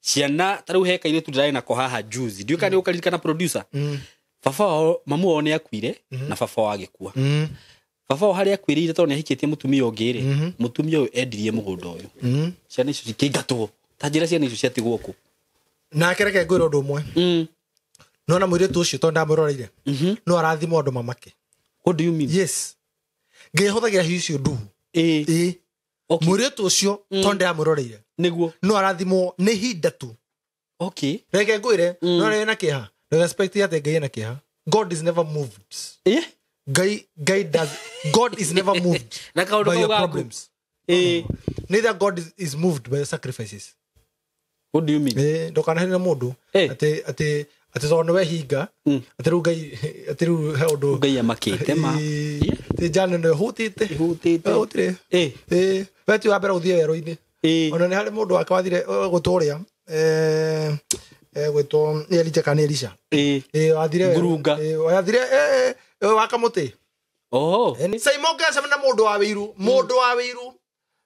Ciana ta rĩu he kairĩtu ndĩrarĩ nako haha juzi, ndiũĩ kana nĩ ũkaririkana, producer. Baba wao, mamu wao nĩ akuire na baba wao agĩkua. Baba wao harĩa akuĩrĩire, tondũ nĩ ahikĩtie mũtumia ũngĩ rĩ, mũtumia ũyũ endirie mũgũnda ũyũ, ciana icio cikĩingatwo. Ta njĩra, ciana icio ciatigwo kũ? Nake reke ngwĩre ũndũ ũmwe. Nona mũirĩtu ũcio, tondũ ndamwĩroreire, no arathimwo andũ mamake. What do you mean? Yes, Ngai ahũthagĩra hiũ icio nduhu. Ĩĩ. Mũirĩtu ũcio, tondũ ndamwĩroreire, no arathimwo nĩ ihinda tu. Reke ngwĩre, no ena kĩeha, no expect atĩ Ngai ena kĩeha. God is never moved. Ngai does, God is never moved Na kaũndũ by kau your gaku. problems. Neither God is moved by your sacrifices. What do you mean? Ndũkanaherie mũndũ atĩ tondũ nĩ wehinga, atĩ rĩu Ngai, atĩ rĩu he ũndũ Ngai amakĩte ma. Atĩ njana ĩno ĩhũtĩte. Ĩhũtĩte. Ĩhũtire. We ti wa mbere gũthiĩ werũ-inĩ. Ona nĩ harĩ mũndũ wake wathire gũtũrĩa gwĩtwo nĩ Elija kana nĩ Elisha. Wathire werũ. Ngurunga. Wathire waka mũtĩ. Oho. Simon ngacemania na mũndũ wa wĩiru, mũndũ wa wĩiru,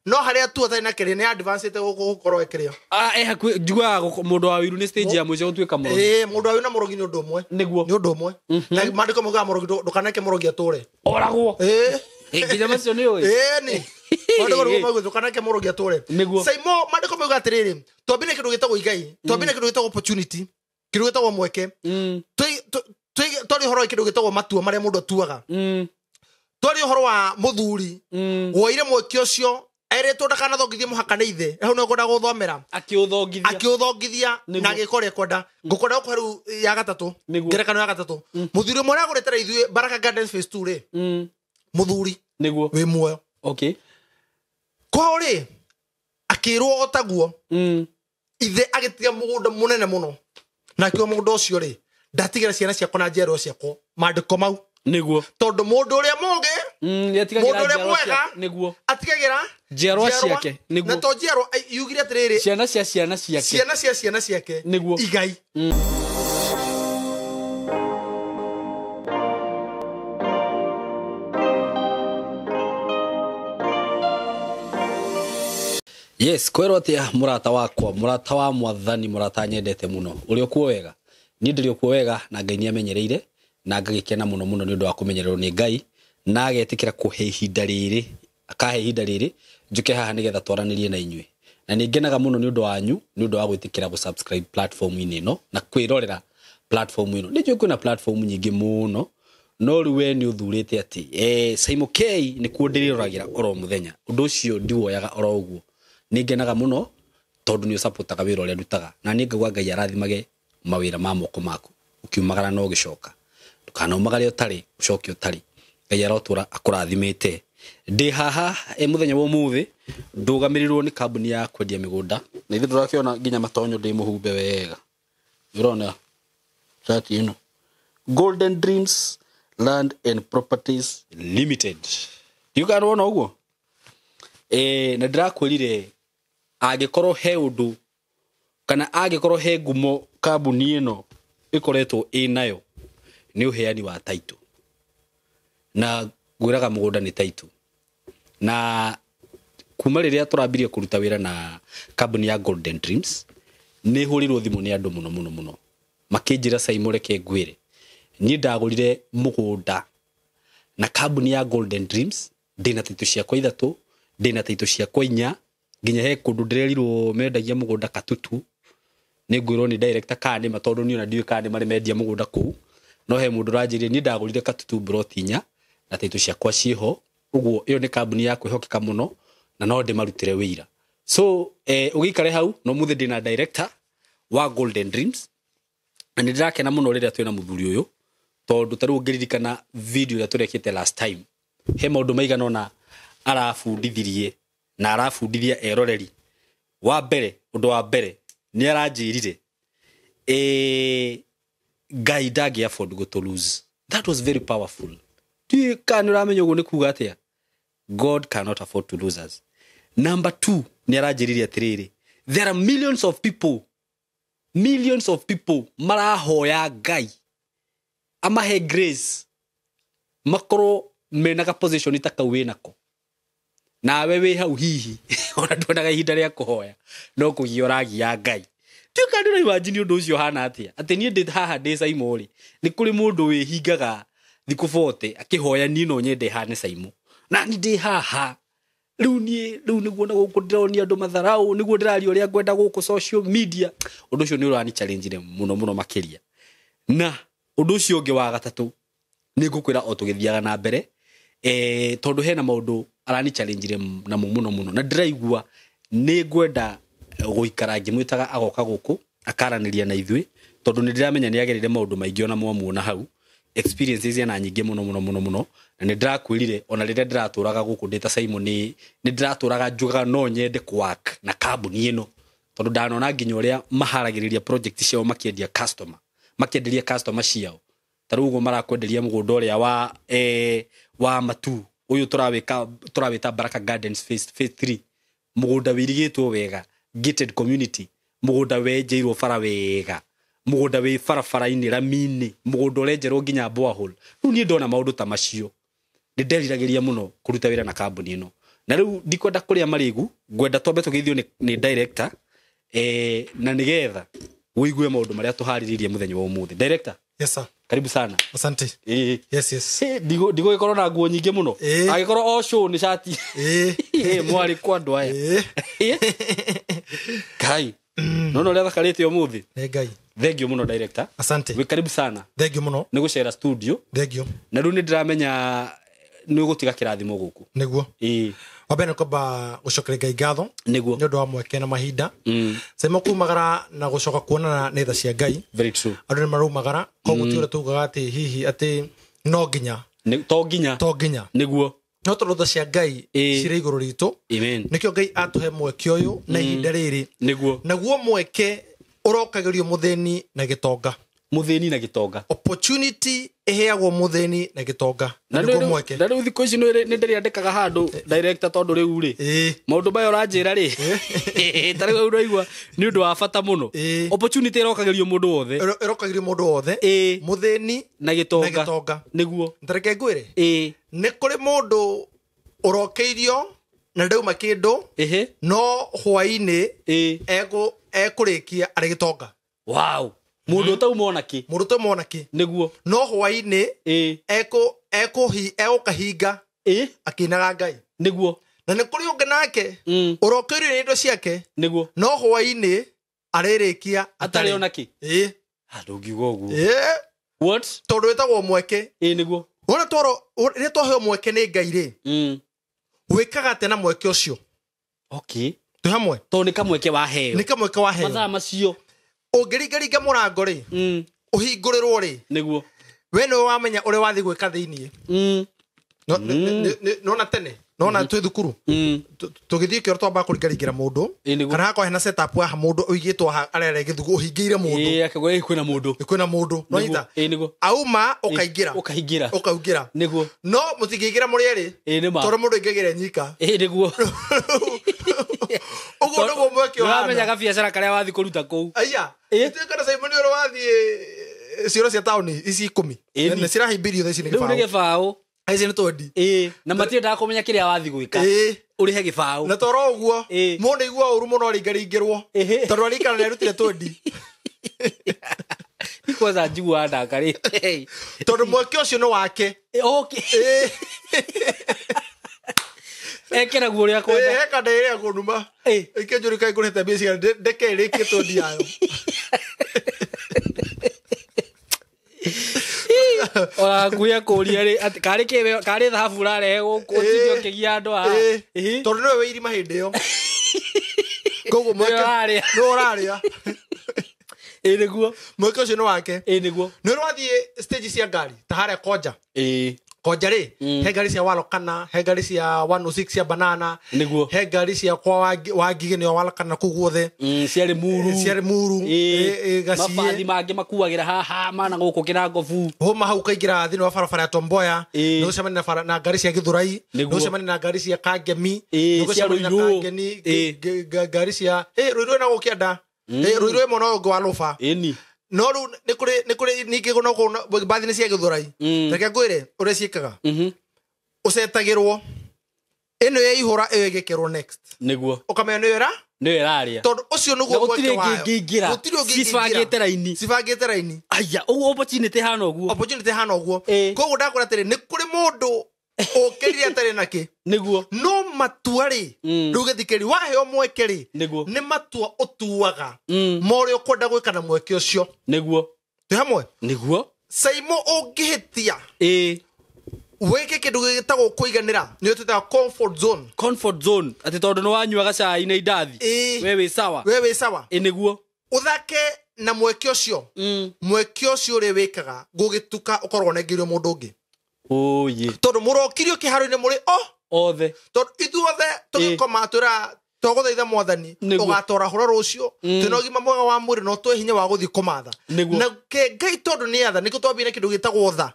no harĩa tu atarĩ na kĩrĩa nĩ advance gũkorwo ekĩrĩa. Ah, hakuhĩ njugaga mũndũ wa wĩiru nĩ stage ya mũico gũtuĩka mũrogi. Mũndũ wa wĩiru na mũrogi nĩ ũndũ ũmwe. Nĩ ũndũ ũmwe, na maandĩko maugaga mũrogi ndũkaneke mũrogi atũre. Oragwo. Nginya macio nĩ ũĩ. Ĩĩ, maandĩko nĩguo mauga ndũkaneke mũrogi atũre. Saimo, maandĩko mauga atĩrĩrĩ, twambie na kĩndũ gĩtagwo igai, twambie na kĩndũ gĩtagwo opportunity, kĩndũ gĩtagwo mweke. Twarie ũhoro wa kĩndũ gĩtagwo matua marĩa mũndũ atuaga. Twarie ũhoro wa mũthuri woire mweke ũcio erĩtwo ndakanathongithie mũhaka nĩ ithe, hau nĩ ngwenda gũthomera. Akĩũthongithia. Akĩũthongithia na agĩka ũrĩa ekwenda. Ngũkwenda gũkũhe rĩu ya gatatũ. Ngerekano ya gatatũ, mũthuri ũmwe ũragũrĩte na ithuĩ Baraka Gardens phase 2 rĩ, mũthuri wĩ muoyo. Kwao rĩ, akĩrwo o taguo, ithe agĩtiga mũgũnda mũnene mũno, na akiuga mũgũnda ũcio rĩ, ndatigĩra ciana ciakwa na njiarwa ciakwa maandĩko mau. Tondũ mũndũ ũrĩa mũũgĩ, Nĩatigagĩra mũndũ ũrĩa njiarwa mwega atigagĩra njiarwa ciake. Na to njiarwa, yugire atĩrĩrĩ, Ciana cia ciana ciake. Ciana cia ciana ciake. Igai. Yes, kwĩrwo atĩa mũrata wakwa, mũrata wa mwathani, mũrata nyendete mũno, ũrĩ okuo wega? Niĩ ndĩrĩ okuo wega, na Ngai nĩ amenyereire na ngagĩkena mũno mũno nĩ ũndũ wa kũmenyererwo nĩ Ngai, na agetĩkĩra kũhe ihinda rĩrĩ, akahe ihinda rĩrĩ njũke haha nĩgetha twaranĩrie na inyuĩ. Na nĩ ngenaga mũno nĩ ũndũ wanyu, nĩ ũndũ wa gwĩtĩkĩra gũ-subscribe platform-inĩ ĩno na kwĩrorera platform ĩno. Nĩ njũĩ kwĩna platform nyingĩ mũno, no rĩu we nĩ ũthurĩte atĩ Saimo K nĩkuo ndĩrĩroragĩra oro mũthenya. Ũndũ ũcio ndiwoyaga oro ũguo. Nĩ ngenaga mũno tondũ nĩ ũsupportaga wĩra ũrĩa ndutaga, na niĩ ngauga Ngai arathimage mawĩra ma moko maku, ũkiumagara na ũgĩcoka. Ndũkanaumagare ũtarĩ, ũcoke ũtarĩ. Ngai arotũra akũrathimĩte. Ndĩ haha mũthenya wa ũmũthĩ ndũgamĩrĩirwo nĩ kambuni ya kwendia mĩgũnda, na ithuĩ ndũrakĩona nginya matonyo ndĩ mũhumbe wega. Ũrona shati ĩno, Golden Dreams Land and Properties Limited. Ndiũĩ kana nĩwona ũguo. Na ndĩrakwĩrire angĩkorwo he ũndũ kana angĩkorwo he ngumo kambuni ĩno ĩkoretwo ĩ nayo, nĩ ũheani wa title, na ngwĩraga mũgũnda nĩ title. Na kuma rĩrĩa tũrambirie kũruta wĩra na kambuni ya Golden Dreams, nĩ hũrĩrwo thimũ nĩ andũ mũno mũno mũno makĩnjĩra, "Saimo, reke ngwĩre, niĩ ndagũrire mũgũnda na kambuni ya Golden Dreams, ndĩna title ciakwa ithatũ, ndĩna title ciakwa inya, nginya he kũndũ ndĩrerirwo mendagia mũgũnda Katutu." Nĩ ngwĩrwo nĩ director kana nĩ ma, tondũ niĩ ona ndiũĩ kana nĩ marĩ mendia mũgũnda kũu, no he mũndũ ũranjĩrire, "Niĩ ndagũrire Katutu mburoti inya na title ciakwa ciĩho." Ũguo ĩyo nĩ kambuni ya kwĩhokeka mũno na no ndĩmarutĩre wĩira. So ũgĩikare hau, no mũthĩ ndĩna director wa Golden Dreams, na nĩ ndĩrakena mũno rĩrĩa twĩna mũthuri ũyũ, tondũ ta rĩu ũngĩririkana video ĩrĩa tũrekĩte last time, he maũndũ maigana ũna arabundithirie na arabundithia eroreri. Wa mbere, ũndũ wa mbere nĩ aranjĩrire Ngai ndangĩ afford gũtũ lose. That was very powerful. Ndiũĩ kana nĩ ũramenya ũguo nĩ kuga atĩa, God cannot afford to lose us. Number two, nĩ aranjĩrire atĩrĩrĩ, there are millions of people, millions of people marahoya Ngai amahe grace makorwo mena ga position ta kau wĩnako, nawe wĩ hau hihi ona nduonaga ihinda rĩa kũhoya, no kũgia ũragia Ngai. Tuĩka ndĩra imagine ũndũ ũcio hana atĩa, atĩ niĩ ndĩ haha ndĩ Saimo rĩ, nĩ kũrĩ mũndũ wĩhingaga thikũ 40 akĩhoya niĩ no nyende hane Saimo, na niĩ ndĩ haha rĩu niĩ rĩu nĩguo na gũkũ ndĩronia andũ matharau, nĩguo ndĩraria ũrĩa ngwenda gũkũ social media. Ũndũ ũcio nĩ ũrani challenge mũno mũno makĩria. Na ũndũ ũcio ũngĩ wa gatatũ nĩ ngũkwĩra o tũgĩthiaga na mbere, tondũ hena maũndũ arani challenge namo mũno mũno, na ndĩraigua nĩ ngwenda gũikara ngĩmwĩtaga agoka gũkũ akaranĩria na ithuĩ, tondũ nĩ ndĩramenya nĩ agereire maũndũ maingĩ ona mwamuona hau, experiences ena nyingĩ mũno mũno mũno mũno. Na nĩ ndĩrakwĩrire ona rĩrĩa ndĩratũraga gũkũ ndĩ ta Simon, nĩ ndĩratũraga njugaga no nyende kũ-work na kambuni ĩno, tondũ ndanona nginya ũrĩa maharagĩrĩria project ciao makĩendia customer, makĩenderia customer ciao. Ta rĩu ũguo marakwenderia mũgũnda ũrĩa wa Matu ũyũ tũrawĩta Baraka Gardens phase 3, mũgũnda wĩirigĩtwo wega, gated community, mũgũnda wenjeirwo bara wega, mũgũnda wĩ barabara-inĩ rami-inĩ, mũgũnda ũrenjerwo nginya borehole. Rĩu niĩ ndona maũndũ ta macio nĩ nderiragĩria mũno kũruta wĩra na kambuni ĩno. Na rĩu ndikwenda kũrĩa marĩgu, ngwenda twambe tũgeithio nĩ director, na nĩgetha ũigue maũndũ marĩa tũharĩrĩirie mũthenya wa ũmũthĩ. Director. Yes sir. Karibu sana. Asante. Yes yes. Ndigũgĩkorwo na nguo nyingĩ mũno. Angĩkorwo o show nĩ cati. Mwarĩ kwa andũ aya. Kai. Nona ũrĩa thakarĩte ũmũthĩ. Nĩ Ngai. Thank you mũno director. Asante. Wĩ karibu sana. Thank you mũno. Nĩ gũcera studio. Thank you. Na rĩu nĩ ndĩramenya nĩ ũgũtiga kĩrathimo gũkũ. Nĩguo. Wa mbere nĩ kwamba gũcokeria Ngai ngatho. Nĩguo. Nĩ ũndũ wa mweke na mahinda. Saimo kumagara na gũcoka kuonana nĩ tha cia Ngai. Very true. Andũ nĩ maraumagara, koguo ti ũrĩa tugaga atĩ hihi atĩ no nginya. To nginya. To nginya. Nĩguo. No tondũ tha cia Ngai cirĩ igũrũ ritũ. Amen. Nĩkĩo Ngai atũhe mweke ũyũ na ihinda rĩrĩ. Nĩguo. Naguo mweke ũrokagĩrio mũthĩni na gĩtonga. Mũthĩni na gĩtonga. Opportunity ĩheagwo mũthĩni na gĩtonga. Na nĩguo mweke. Na rĩu thikũ ici nĩ ndĩrĩandĩkaga handũ director, tondũ rĩu rĩ maũndũ maya ũranjĩra rĩ, ta rĩu ũraigua nĩ ũndũ wa bata mũno. Opportunity ĩrokagĩrio mũndũ wothe. Ĩrokagĩrio mũndũ wothe. Mũthĩni na gĩtonga. Na gĩtonga. Nĩguo. Ta reke ngwĩre. Nĩ kũrĩ mũndũ ũrokeirio na ndauma kĩndũ, no hwaĩ-inĩ ekũrĩkia arĩ gĩtonga. Wow. Mũndũ ũtauma ona kĩ. Mũndũ ũtauma ona kĩ. Nĩguo. No hwaĩ-inĩ egũkahinga akĩinaga Ngai. Nĩguo. Na nĩ kũrĩ ũngĩ nake ũrokeirio nĩ indo ciake. Nĩguo. No hwaĩ-inĩ arĩrĩkia atarĩ ona kĩ. Ndũngiuga ũguo. What? Tondũ wĩtagwo mweke. Nĩguo. Wona rĩrĩa twaheo mweke nĩ Ngai rĩ, wĩkaga atĩa na mweke ũcio? Okay. Twĩ hamwe? Tondũ nĩ kamweke waheo. Nĩ kamweke waheo. Mathaa macio. Ũngĩringaringa mũrango rĩ, ũhingũrĩrwo rĩ, Nĩguo. we nĩwe wamenya ũrĩa wathiĩ gwĩka thĩiniĩ. Nona tene, nona twĩ thukuru, tũgĩthiĩ kĩoro twambaga kũringaringĩra mũndũ, kana hakorwo hena setup haha mũndũ ũigĩtwo haha arere gĩthugu ũhingĩire mũndũ. Akauga kwĩna mũndũ. Kwĩna mũndũ. Nonyita? Nĩguo. Auma ũkaingĩra. Ũkaingĩra. Ũkaingĩra. Nĩguo. No mũtingĩingĩra mũrĩ erĩ. Nĩ ma. Tondũ mũndũ aingagĩra nyika. Nĩguo. Ũguo nĩguo mweke ũhana. Nĩũramenya gabiacara karĩa wathiĩ kũruta kũu. Aya. Ituĩka na Simon ũrĩa wathiĩ cioro cia taũni ici 10. Nĩ cirahimbirio thaa ici nĩ Rĩu nĩ gĩbaũ. gĩbaũ. Ici nĩ twendi. Na matiendaga kũmenya kĩrĩa wathiĩ gwĩka. Ũrĩhe gĩbaũ. Na toro ũguo, mũndũ aigua ũru mũno aringaringĩrwo. Tondũ arikara nĩ arutire twendi. Kwanza njiguaga ndakarĩ. Tondũ mweke ũcio nĩ wake. Okay. Ekĩraguo ũrĩa akwenda. He kanda ĩrĩa kũnuma. Ĩkĩnjũria kaĩ ngũrĩte mbia cigana, ndeke ĩrĩkie twendi yayo. Ona hakuhĩ akũria rĩ, atĩ karĩ kĩ, karĩ thahabu ũrarehe gũkũ, ũtinde ũkĩgia andũ haha. Tondũ nĩwe wĩ irima hĩndĩ ĩyo. Koguo mweke Nĩwe ũrarĩa. Nĩwe ũrarĩa. Nĩguo. Mweke ũcio nĩ wake. Nĩguo. Nĩ ũrathiĩ stage cia ngari ta harĩa Konja. Konja rĩ, he ngari cia Walokana, he ngari cia 106 cia Banana. Nĩguo. He ngari cia kwa Wangigĩ nĩo Walokana kũu guothe. Ciarĩ Muru. Ciarĩ Muru. Gaciĩ. Mabathi mangĩ makuagĩra haha mana gũkũ Kĩrangobu. Homa hau ũkaingĩra thĩinĩ wa barabara ya Tomboya. Nĩ ũgũcemania na ngari cia Gĩthũrai. Nĩguo. Nĩ ũgũcemania na ngari cia Kangemi. Nĩ Cia ũgũcemania na Ruiru. Kangeni, ngari cia, Ruiru ĩna gũkũ kĩanda. Ruiru ĩ mwena ũyũ ũngĩ wa Rũba. No rĩu nĩ kũrĩ ningĩ no kũu mbathi nĩ cia Gĩthũrai. Reke ngwĩre ũrĩa ciĩkaga. Ũcetagĩrwo. Ĩno yaihũra ĩyo ĩgĩkĩrwo next. Nĩguo. Ũkamenya nĩyo ĩra? Nĩyo ĩrarĩa. Tondũ ũcio nĩguo mweke wayo. Gũtirĩ Gũtirĩ ũngĩ Cibangĩte raini. Cibangĩte raini. Aya, ũguo opportunity hana ũguo. Opportunity hana ũguo. Koguo ndakwĩra atĩrĩ, nĩ kũrĩ mũndũ ũkĩrire atarĩ nakĩ. Nĩguo. No matua rĩ, rĩu gĩthikĩri waheo mweke rĩ, Nĩguo. nĩ matua ũtuaga ma ũrĩa ũkwenda gwĩka na mweke ũcio. Nĩguo. Twĩ hamwe? Nĩguo. Saimo ũngĩhĩtia wĩke kĩndũ gĩtagwo kũiganĩra, nĩyo twĩtaga comfort zone. Comfort zone, atĩ tondũ nĩ wanyua gacai na indathi. We wĩ sawa. We wĩ sawa. Nĩguo. Ũthake na mweke ũcio. Mweke ũcio ũrĩa wĩkaga gũgĩtuka ũkoragwo ũnengeirwo mũndũ ũngĩ. Oye. Tondũ mũrokirio kĩharo-inĩ mũrĩ othe. Tondũ ithuothe tũgĩkoma twĩra twagũthaitha mwathani ũgatwara hũra rũciũ, twĩna ũgima mwega wa mwĩrĩ no twĩ hinya wa gũthiĩ kũmatha. Na ke Ngai tondũ nĩ atha, nĩkĩo twambire kĩndũ gĩtagwo tha.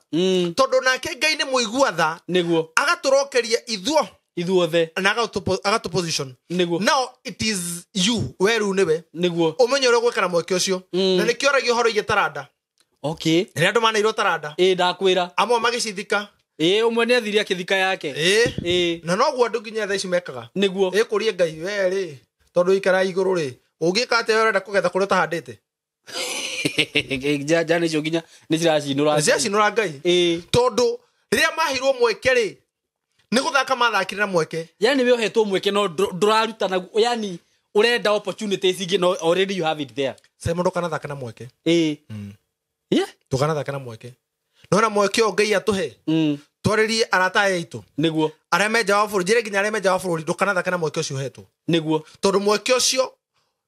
Tondũ nake Ngai nĩ mũigua tha. Nĩguo. Agatũrokeria ithuothe na agatũ position. Nĩguo. Now it is you, we rĩu nĩwe. Nĩguo. Ũmenye ũrĩa ũgwĩka na mweke ũcio. Na nĩkĩo oragia ũhoro wĩgiĩ taranda. Okay. Rĩrĩa andũ maneirwo taranda. Ndakwĩra. Amwe magĩcithika. Ũmwe nĩ athire akĩthika yake. Na noguo andũ nginya thaa ici mekaga. Nĩguo. Kũrie Ngai we rĩ, tondũ ikara igũrũ rĩ, ũngĩka atĩa ũrenda kũgetha kũrĩa ũtahandĩte? Njana icio nginya nĩ ciracinũra. Nĩ ciracinũra Ngai. Tondũ rĩrĩa maheirwo mweke rĩ, nĩ gũthaka mathakire na mweke. Yani we ũhetwo mweke no ndũraruta naguo, yani ũrenda opportunities ingĩ no already you have it there. Simon, ndũkanathaka na mweke. Yeah. Ndũkanathaka na mweke. Nona mweke ũyũ Ngai atũhe. Twarĩrie arata aya aitũ. Nĩguo. Arĩa me nja wa bũrũri, njĩre nginya arĩa me nja wa bũrũri, ndũkanathake na mweke ũcio ũhetwo. Nĩguo. Tondũ mweke ũcio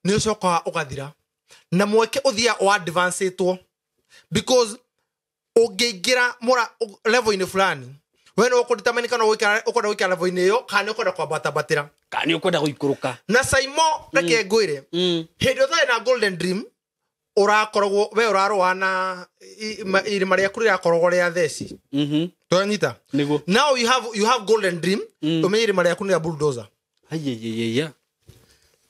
nĩ ũcokaga ũgathira. Na mweke ũthiaga ũ advance-ĩtwo. Because ũngĩingĩra level-inĩ fulani, we nĩ ũkũdetermine kana ũkwenda gũikara level-inĩ ĩyo, kana nĩ ũkwenda kwambatambatĩra. Kana nĩ ũkwenda gũikũrũka. Na Saimo, reke ngwĩre, hĩndĩ ĩrĩa ũtarĩ na golden dream, ũrakoragwo we ũrarũa na irima rĩaku rĩrakoragwo rĩa theci. Twanyita? Nĩguo. Now you have golden dream, ũmenye irima rĩaku nĩ rĩa bulldozer. Ayeyeyeye.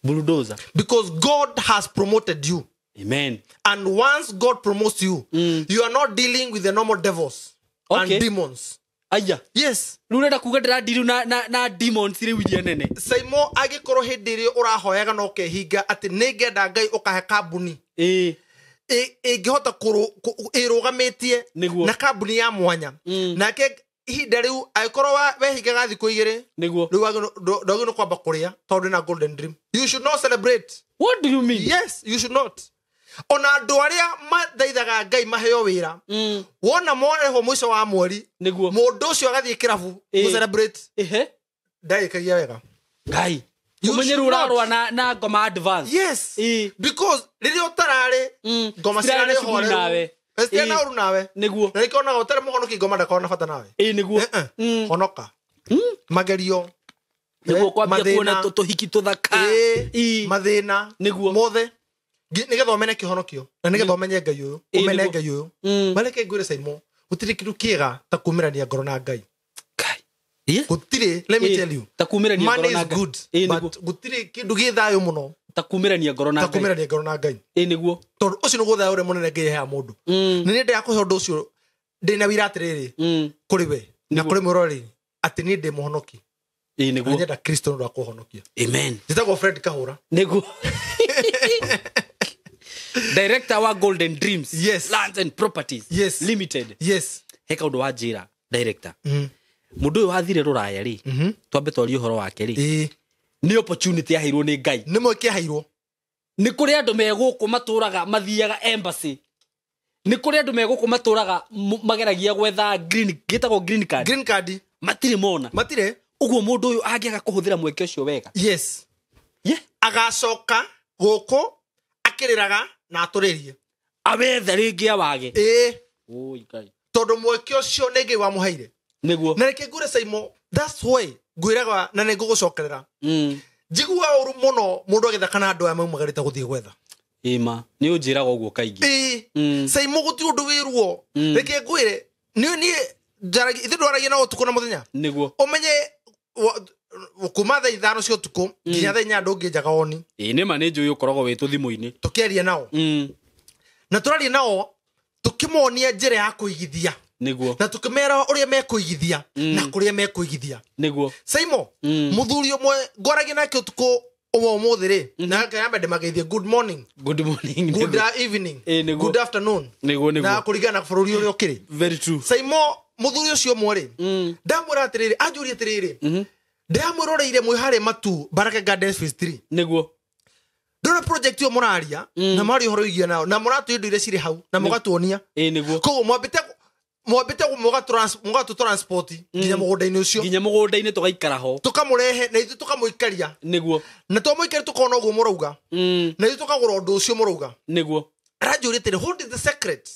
Bulldozer. Because God has promoted you. Amen. And once God promotes you, you are not dealing with the normal devils and demons. Aya. Yes. Rĩu ũrenda kuga ndĩrandiru na demons rĩu iria nene. Saimo, angĩkorwo hĩndĩ ĩrĩa ũrahoyaga na ũkehinga atĩ nĩngenda Ngai ũkahe kambuni. Ĩngĩhota ĩrũgamĩtie na kambuni ya mwanya. Nake ihinda rĩu angĩkorwo wehingaga thikũ igĩrĩ, Nĩguo. rĩu ndwagĩrĩirwo nĩ kwamba kũrĩa tondũ na golden dream. You should not celebrate. What do you mean? Yes, you should not. Ona andũ arĩa mathaithaga Ngai maheo wĩra, wona morehwo mũico wa mweri, Nĩguo. mũndũ ũcio agathiĩ kĩrabu gũ celebrate. Ndagĩkagia wega. Ngai. Ũmenye rĩu ũrarũa na ngoma advance. Yes. Because rĩrĩa ũtararĩ, ngoma cirarĩ horeru. Nawe. Citirĩ na ũru nawe. Nĩguo. Na nĩkĩo onaga ũtarĩ mũhonoki ngoma ndakoragwo na bata nawe. Nĩguo. Honoka. Magerio. Nĩguo kwambia kuona tũhiki tũthaka. Mathĩna. Nĩguo. Mothe. Nĩgetha ũmene kĩhonokio na nĩgetha ũmenye Ngai ũyũ, ũmene Ngai ũyũ. Mareke ngwĩre Saimo, gũtirĩ kĩndũ kĩega ta kumĩrania ngoro na Ngai. Gũtirĩ, let me tell you. Ta kumĩrania ngoro na Ngai. Good, but gũtirĩ kĩndũ gĩ thayũ mũno ta kumĩrania ngoro na Ngai. Ta kumĩrania ngoro na Ngai. Nĩguo. Tondũ ũcio nĩguo thayũ ũrĩa mũnene Ngai aheaga mũndũ. Nĩ niĩ ndĩrakũhe ũndũ ũcio ndĩna wĩra atĩrĩrĩ, kũrĩ we na kũrĩ mwĩroreri atĩ niĩ ndĩ mũhonoki. Nĩguo. Nyenda Kristo nĩ ũndũ wa kũhonokia. Amen. Njĩtagwo Fred Kahũra. Nĩguo. Director wa Golden Dreams. Yes. Lands and Properties. Yes. Limited. Yes. He kaũndũ wa njĩra, director. Mũndũ ũyũ wathire rũraya rĩ, twambe twarie ũhoro wake rĩ. Nĩ opportunity yaheirwo nĩ Ngai. Nĩ mweke yaheirwo. Nĩ kũrĩ andũ me gũkũ matũraga mathiaga embassy. Nĩ kũrĩ andũ me gũkũ matũraga mageragia gwetha green, gĩtagwo green card. Green card. Matirĩ mona. Matirĩ. Ũguo mũndũ ũyũ angĩaga kũhũthĩra mweke ũcio wega. Yes. Yeah. Agacoka gũkũ akĩrĩraga na atũrĩrie. Awethe rĩngĩ awage. Oi Ngai. Tondũ mweke ũcio nĩ Ngai wamũheire. Nĩguo. Na reke ngwĩre Saimo, that's why ngwĩraga na nĩ ngũgũcokerera. Njiguaga ũru mũno mũndũ agĩthaka na andũ aya maumagarĩte gũthiĩ gwetha. Ĩma, nĩ ũnjĩraga ũguo kaingĩ. Saimo gũtirĩ ũndũ wĩ ruo. Reke ngwĩre, niĩ njaragia, ithuĩ ndwaragia na ũtukũ na mũthenya. Nĩguo. Ũmenye kuma thaa 5 cia ũtukũ nginya thaa 8 ndũngĩnjaga oni. Nĩma nĩ njũĩ ũkoragwo wĩ tũthimũ-inĩ. Tũkĩaria nao. Na tũraria nao tũkĩmonia njĩra ya kũigithia. Nĩguo. Na tũkĩmera ũrĩa mekũigithia na kũrĩa mekũigithia. Nĩguo. Saimo, mũthuri ũmwe ngwaragia nake ũtukũ Ũmũthĩ rĩ, na kayambe ndĩmageithie good morning, Good morning. good evening, Nĩguo. good afternoon, Nĩguo. na kũringana na bũrũri ũrĩa ũkĩrĩ. Very true. Saimo, mũthuri ũcio ũmwe rĩ, ndamwĩra atĩrĩrĩ, anjũria atĩrĩrĩ, ndĩramwĩroreire mwĩ harĩa Matu Baraka Gardens Phase 3. Nĩguo. Ndona project ĩyo mũraria na mwaria ũhoro wĩgiĩ nayo, na mũratũhe indo iria cirĩ hau na mũgatuonia. Nĩguo. Koguo mwambĩte mũgatũ transport nginya mũgũnda-inĩ ũcio. Nginya mũgũnda-inĩ tũgaikara ho. Tũkamũrehe na ithuĩ tũkamũikaria. Nĩguo. Na twamũikaria tũkona ũguo mũrauga, na ithuĩ tũkagũra ũndũ ũcio mũrauga. Nĩguo. Aranjũria atĩrĩ, what is the secret?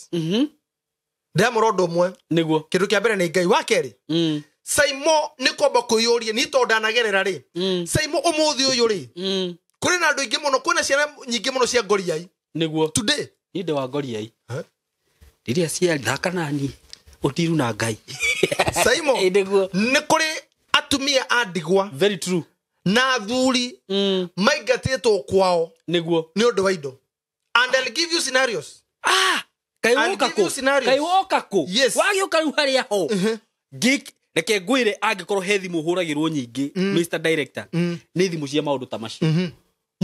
Ndĩramwĩra ũndũ ũmwe. Nĩguo. Kĩndũ kĩa mbere nĩ Ngai. Wa kerĩ, Saimo, nĩ kwamba kwĩyũria, niĩ tondũ ndanagerera rĩ, Saimo, ũmũthĩ ũyũ rĩ, kũrĩ na andũ aingĩ mũno, kwĩna ciana nyingĩ mũno cia ngoriai Nĩguo. today. Niĩ ndĩ wa ngoriai. Eh? Rĩrĩa ciari thaka nani ũtiru na Ngai. Saimo, Nĩguo. nĩ kũrĩ atumia a ndigwa Very true. na athuri maingatĩtwo kwao Nĩguo. nĩ ũndũ wa indo. And I'll give you scenarios. Ah, kaĩ I'll woka give you kũ? scenarios. Kaĩ woka kũ? Yes. Wagĩũka rĩu harĩa ho. Ngĩk reke ngwĩre, angĩkorwo he thimũ hũragĩrwo nyingĩ, Mr Director, nĩ thimũ cia maũndũ ta macio.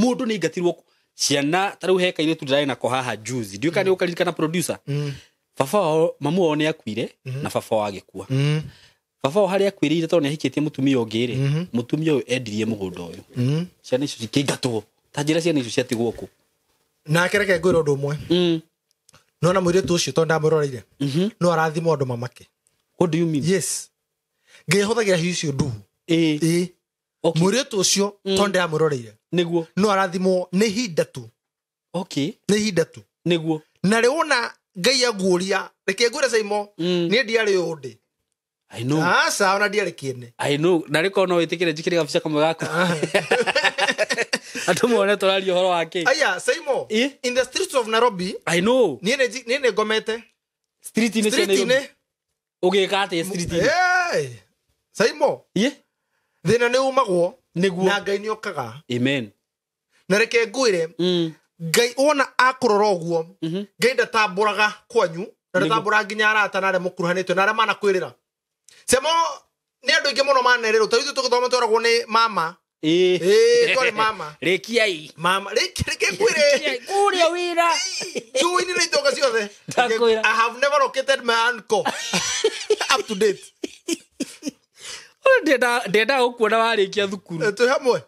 Mũndũ nĩ aingatirwo ciana ta rĩu he kairĩtu ndĩrarĩ nako haha juzi, ndiũĩ kana nĩ ũkaririkana, producer. Baba wao, mamu wao nĩ akuire na baba wao agĩkua. Baba wao harĩa akuĩrĩire, tondũ nĩ ahikĩtie mũtumia ũngĩ rĩ, mũtumia ũyũ endirie mũgũnda ũyũ, ciana icio cikĩingatwo. Ta njĩra, ciana icio ciatigwo kũ? Nake reke ngwĩre ũndũ ũmwe. Nona mũirĩtu ũcio, tondũ ndamwĩroreire, no arathimwo andũ mamake. What do you mean? Yes, Ngai ahũthagĩra hiũ icio nduhu. Ĩĩ. Mũirĩtu ũcio, tondũ ndĩramwĩroreire, Nĩguo. no arathimwo nĩ ihinda tu. Nĩ ihinda tu. Nĩguo. Na rĩ, wona Ngai aguũria, reke ngwĩre Saimo, niĩ ndiarĩ ũũ ndĩ. I know. Aca, ona ndiarĩ kĩene. I know. Na rĩkorwo no wĩtĩkĩre njĩkĩre gabica kamwe gaku andũ mone tũraria ũhoro wa kĩ. Aya, Saimo, in the streets of Nairobi. I know. Niĩ nĩ ngomete Street-inĩ cia Nairobi. street-inĩ. Ũgĩka atĩa street-inĩ? Hey, Saimo, thĩna nĩ umagwo Nĩguo. na Ngai nĩ okaga. Amen. Na reke ngwĩre, Ngai wona akũrora ũguo, Ngai ndatambũraga kwanyu na ndatambũraga nginya arata na arĩa mũkuruhanĩtio na arĩa manakwĩrĩra. Semo, nĩ andũ aingĩ mũno manerĩrwo. Ta ithuĩ tũgĩthoma tweragwo nĩ mama. Ĩĩ, twarĩ mama. Rĩkiai. Mama, reke ngwĩre, Kũrĩa wĩra. Njũĩ-inĩ na itonga ciothe. Ndakwĩra. I have never located my uncle up to date. Ndendaga gũkuona warĩkia thukuru. Twĩ hamwe.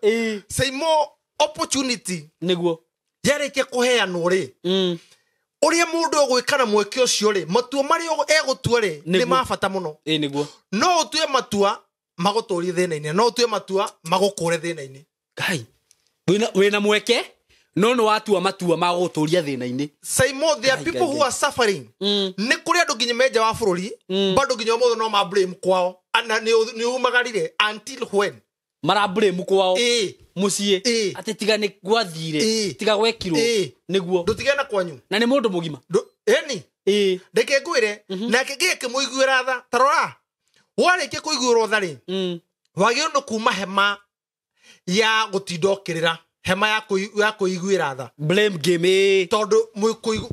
Saimo, opportunity Nĩguo. yarĩkia kũheanwo rĩ, ũrĩa mũndũ egwĩka na mweke ũcio rĩ, matua marĩa egũtua rĩ, nĩ ma bata mũno. Nĩguo. No ũtue matua magũtũrie thĩna-inĩ, no ũtue matua magũkũre thĩna-inĩ. Ngai, wĩna mweke no nĩ watua matua ma gũgũtũria thĩna-inĩ. Saimo, there are Ngai, people Ngai, who are suffering. Nĩ kũrĩ andũ nginya menja wa bũrũri, bado nginya ũmũthĩ no ma blame kwao. Na nĩ umagarire until when? Maraburĩmu kwao. Mũciĩ. Atĩ tiga nĩ gwathire, tiga gwekirwo. Nĩguo. Ndũtigane na kwanyu. Na nĩ mũndũ mũgima. Ĩni, reke ngwĩre, nake Ngai akĩmũiguĩra tha. Ta rora, warĩkia kũiguĩrwo tha rĩ, wagĩrĩirwo nĩ kuma hema ya gũtinda ũkĩrĩra, hema ya kũiguĩra tha. Blame game, Tondũ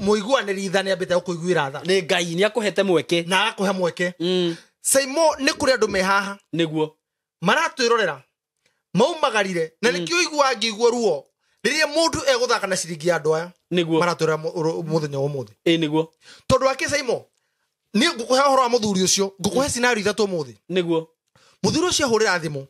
mũiguanĩri tha nĩ ambĩte gũkũiguĩra tha. Nĩ Ngai nĩ akũhete mweke. Na agakũhe mweke. Saimo, nĩ kũrĩ andũ me haha Nĩguo. maratwĩrorera maumagarire, na nĩkĩo iguaga ngĩigua ruo rĩrĩa mũndũ egũthaka na ciringi ya andũ aya Nĩguo. maratwĩrora mũthenya wa ũmũthĩ. Nĩguo. Tondũ wake, Saimo, niĩ ngũkũhe ũhoro wa mũthuri ũcio, ngũkũhe scenario ithatũ ũmũthĩ. Nĩguo. Mũthuri ũcio ahũrĩra thimũ,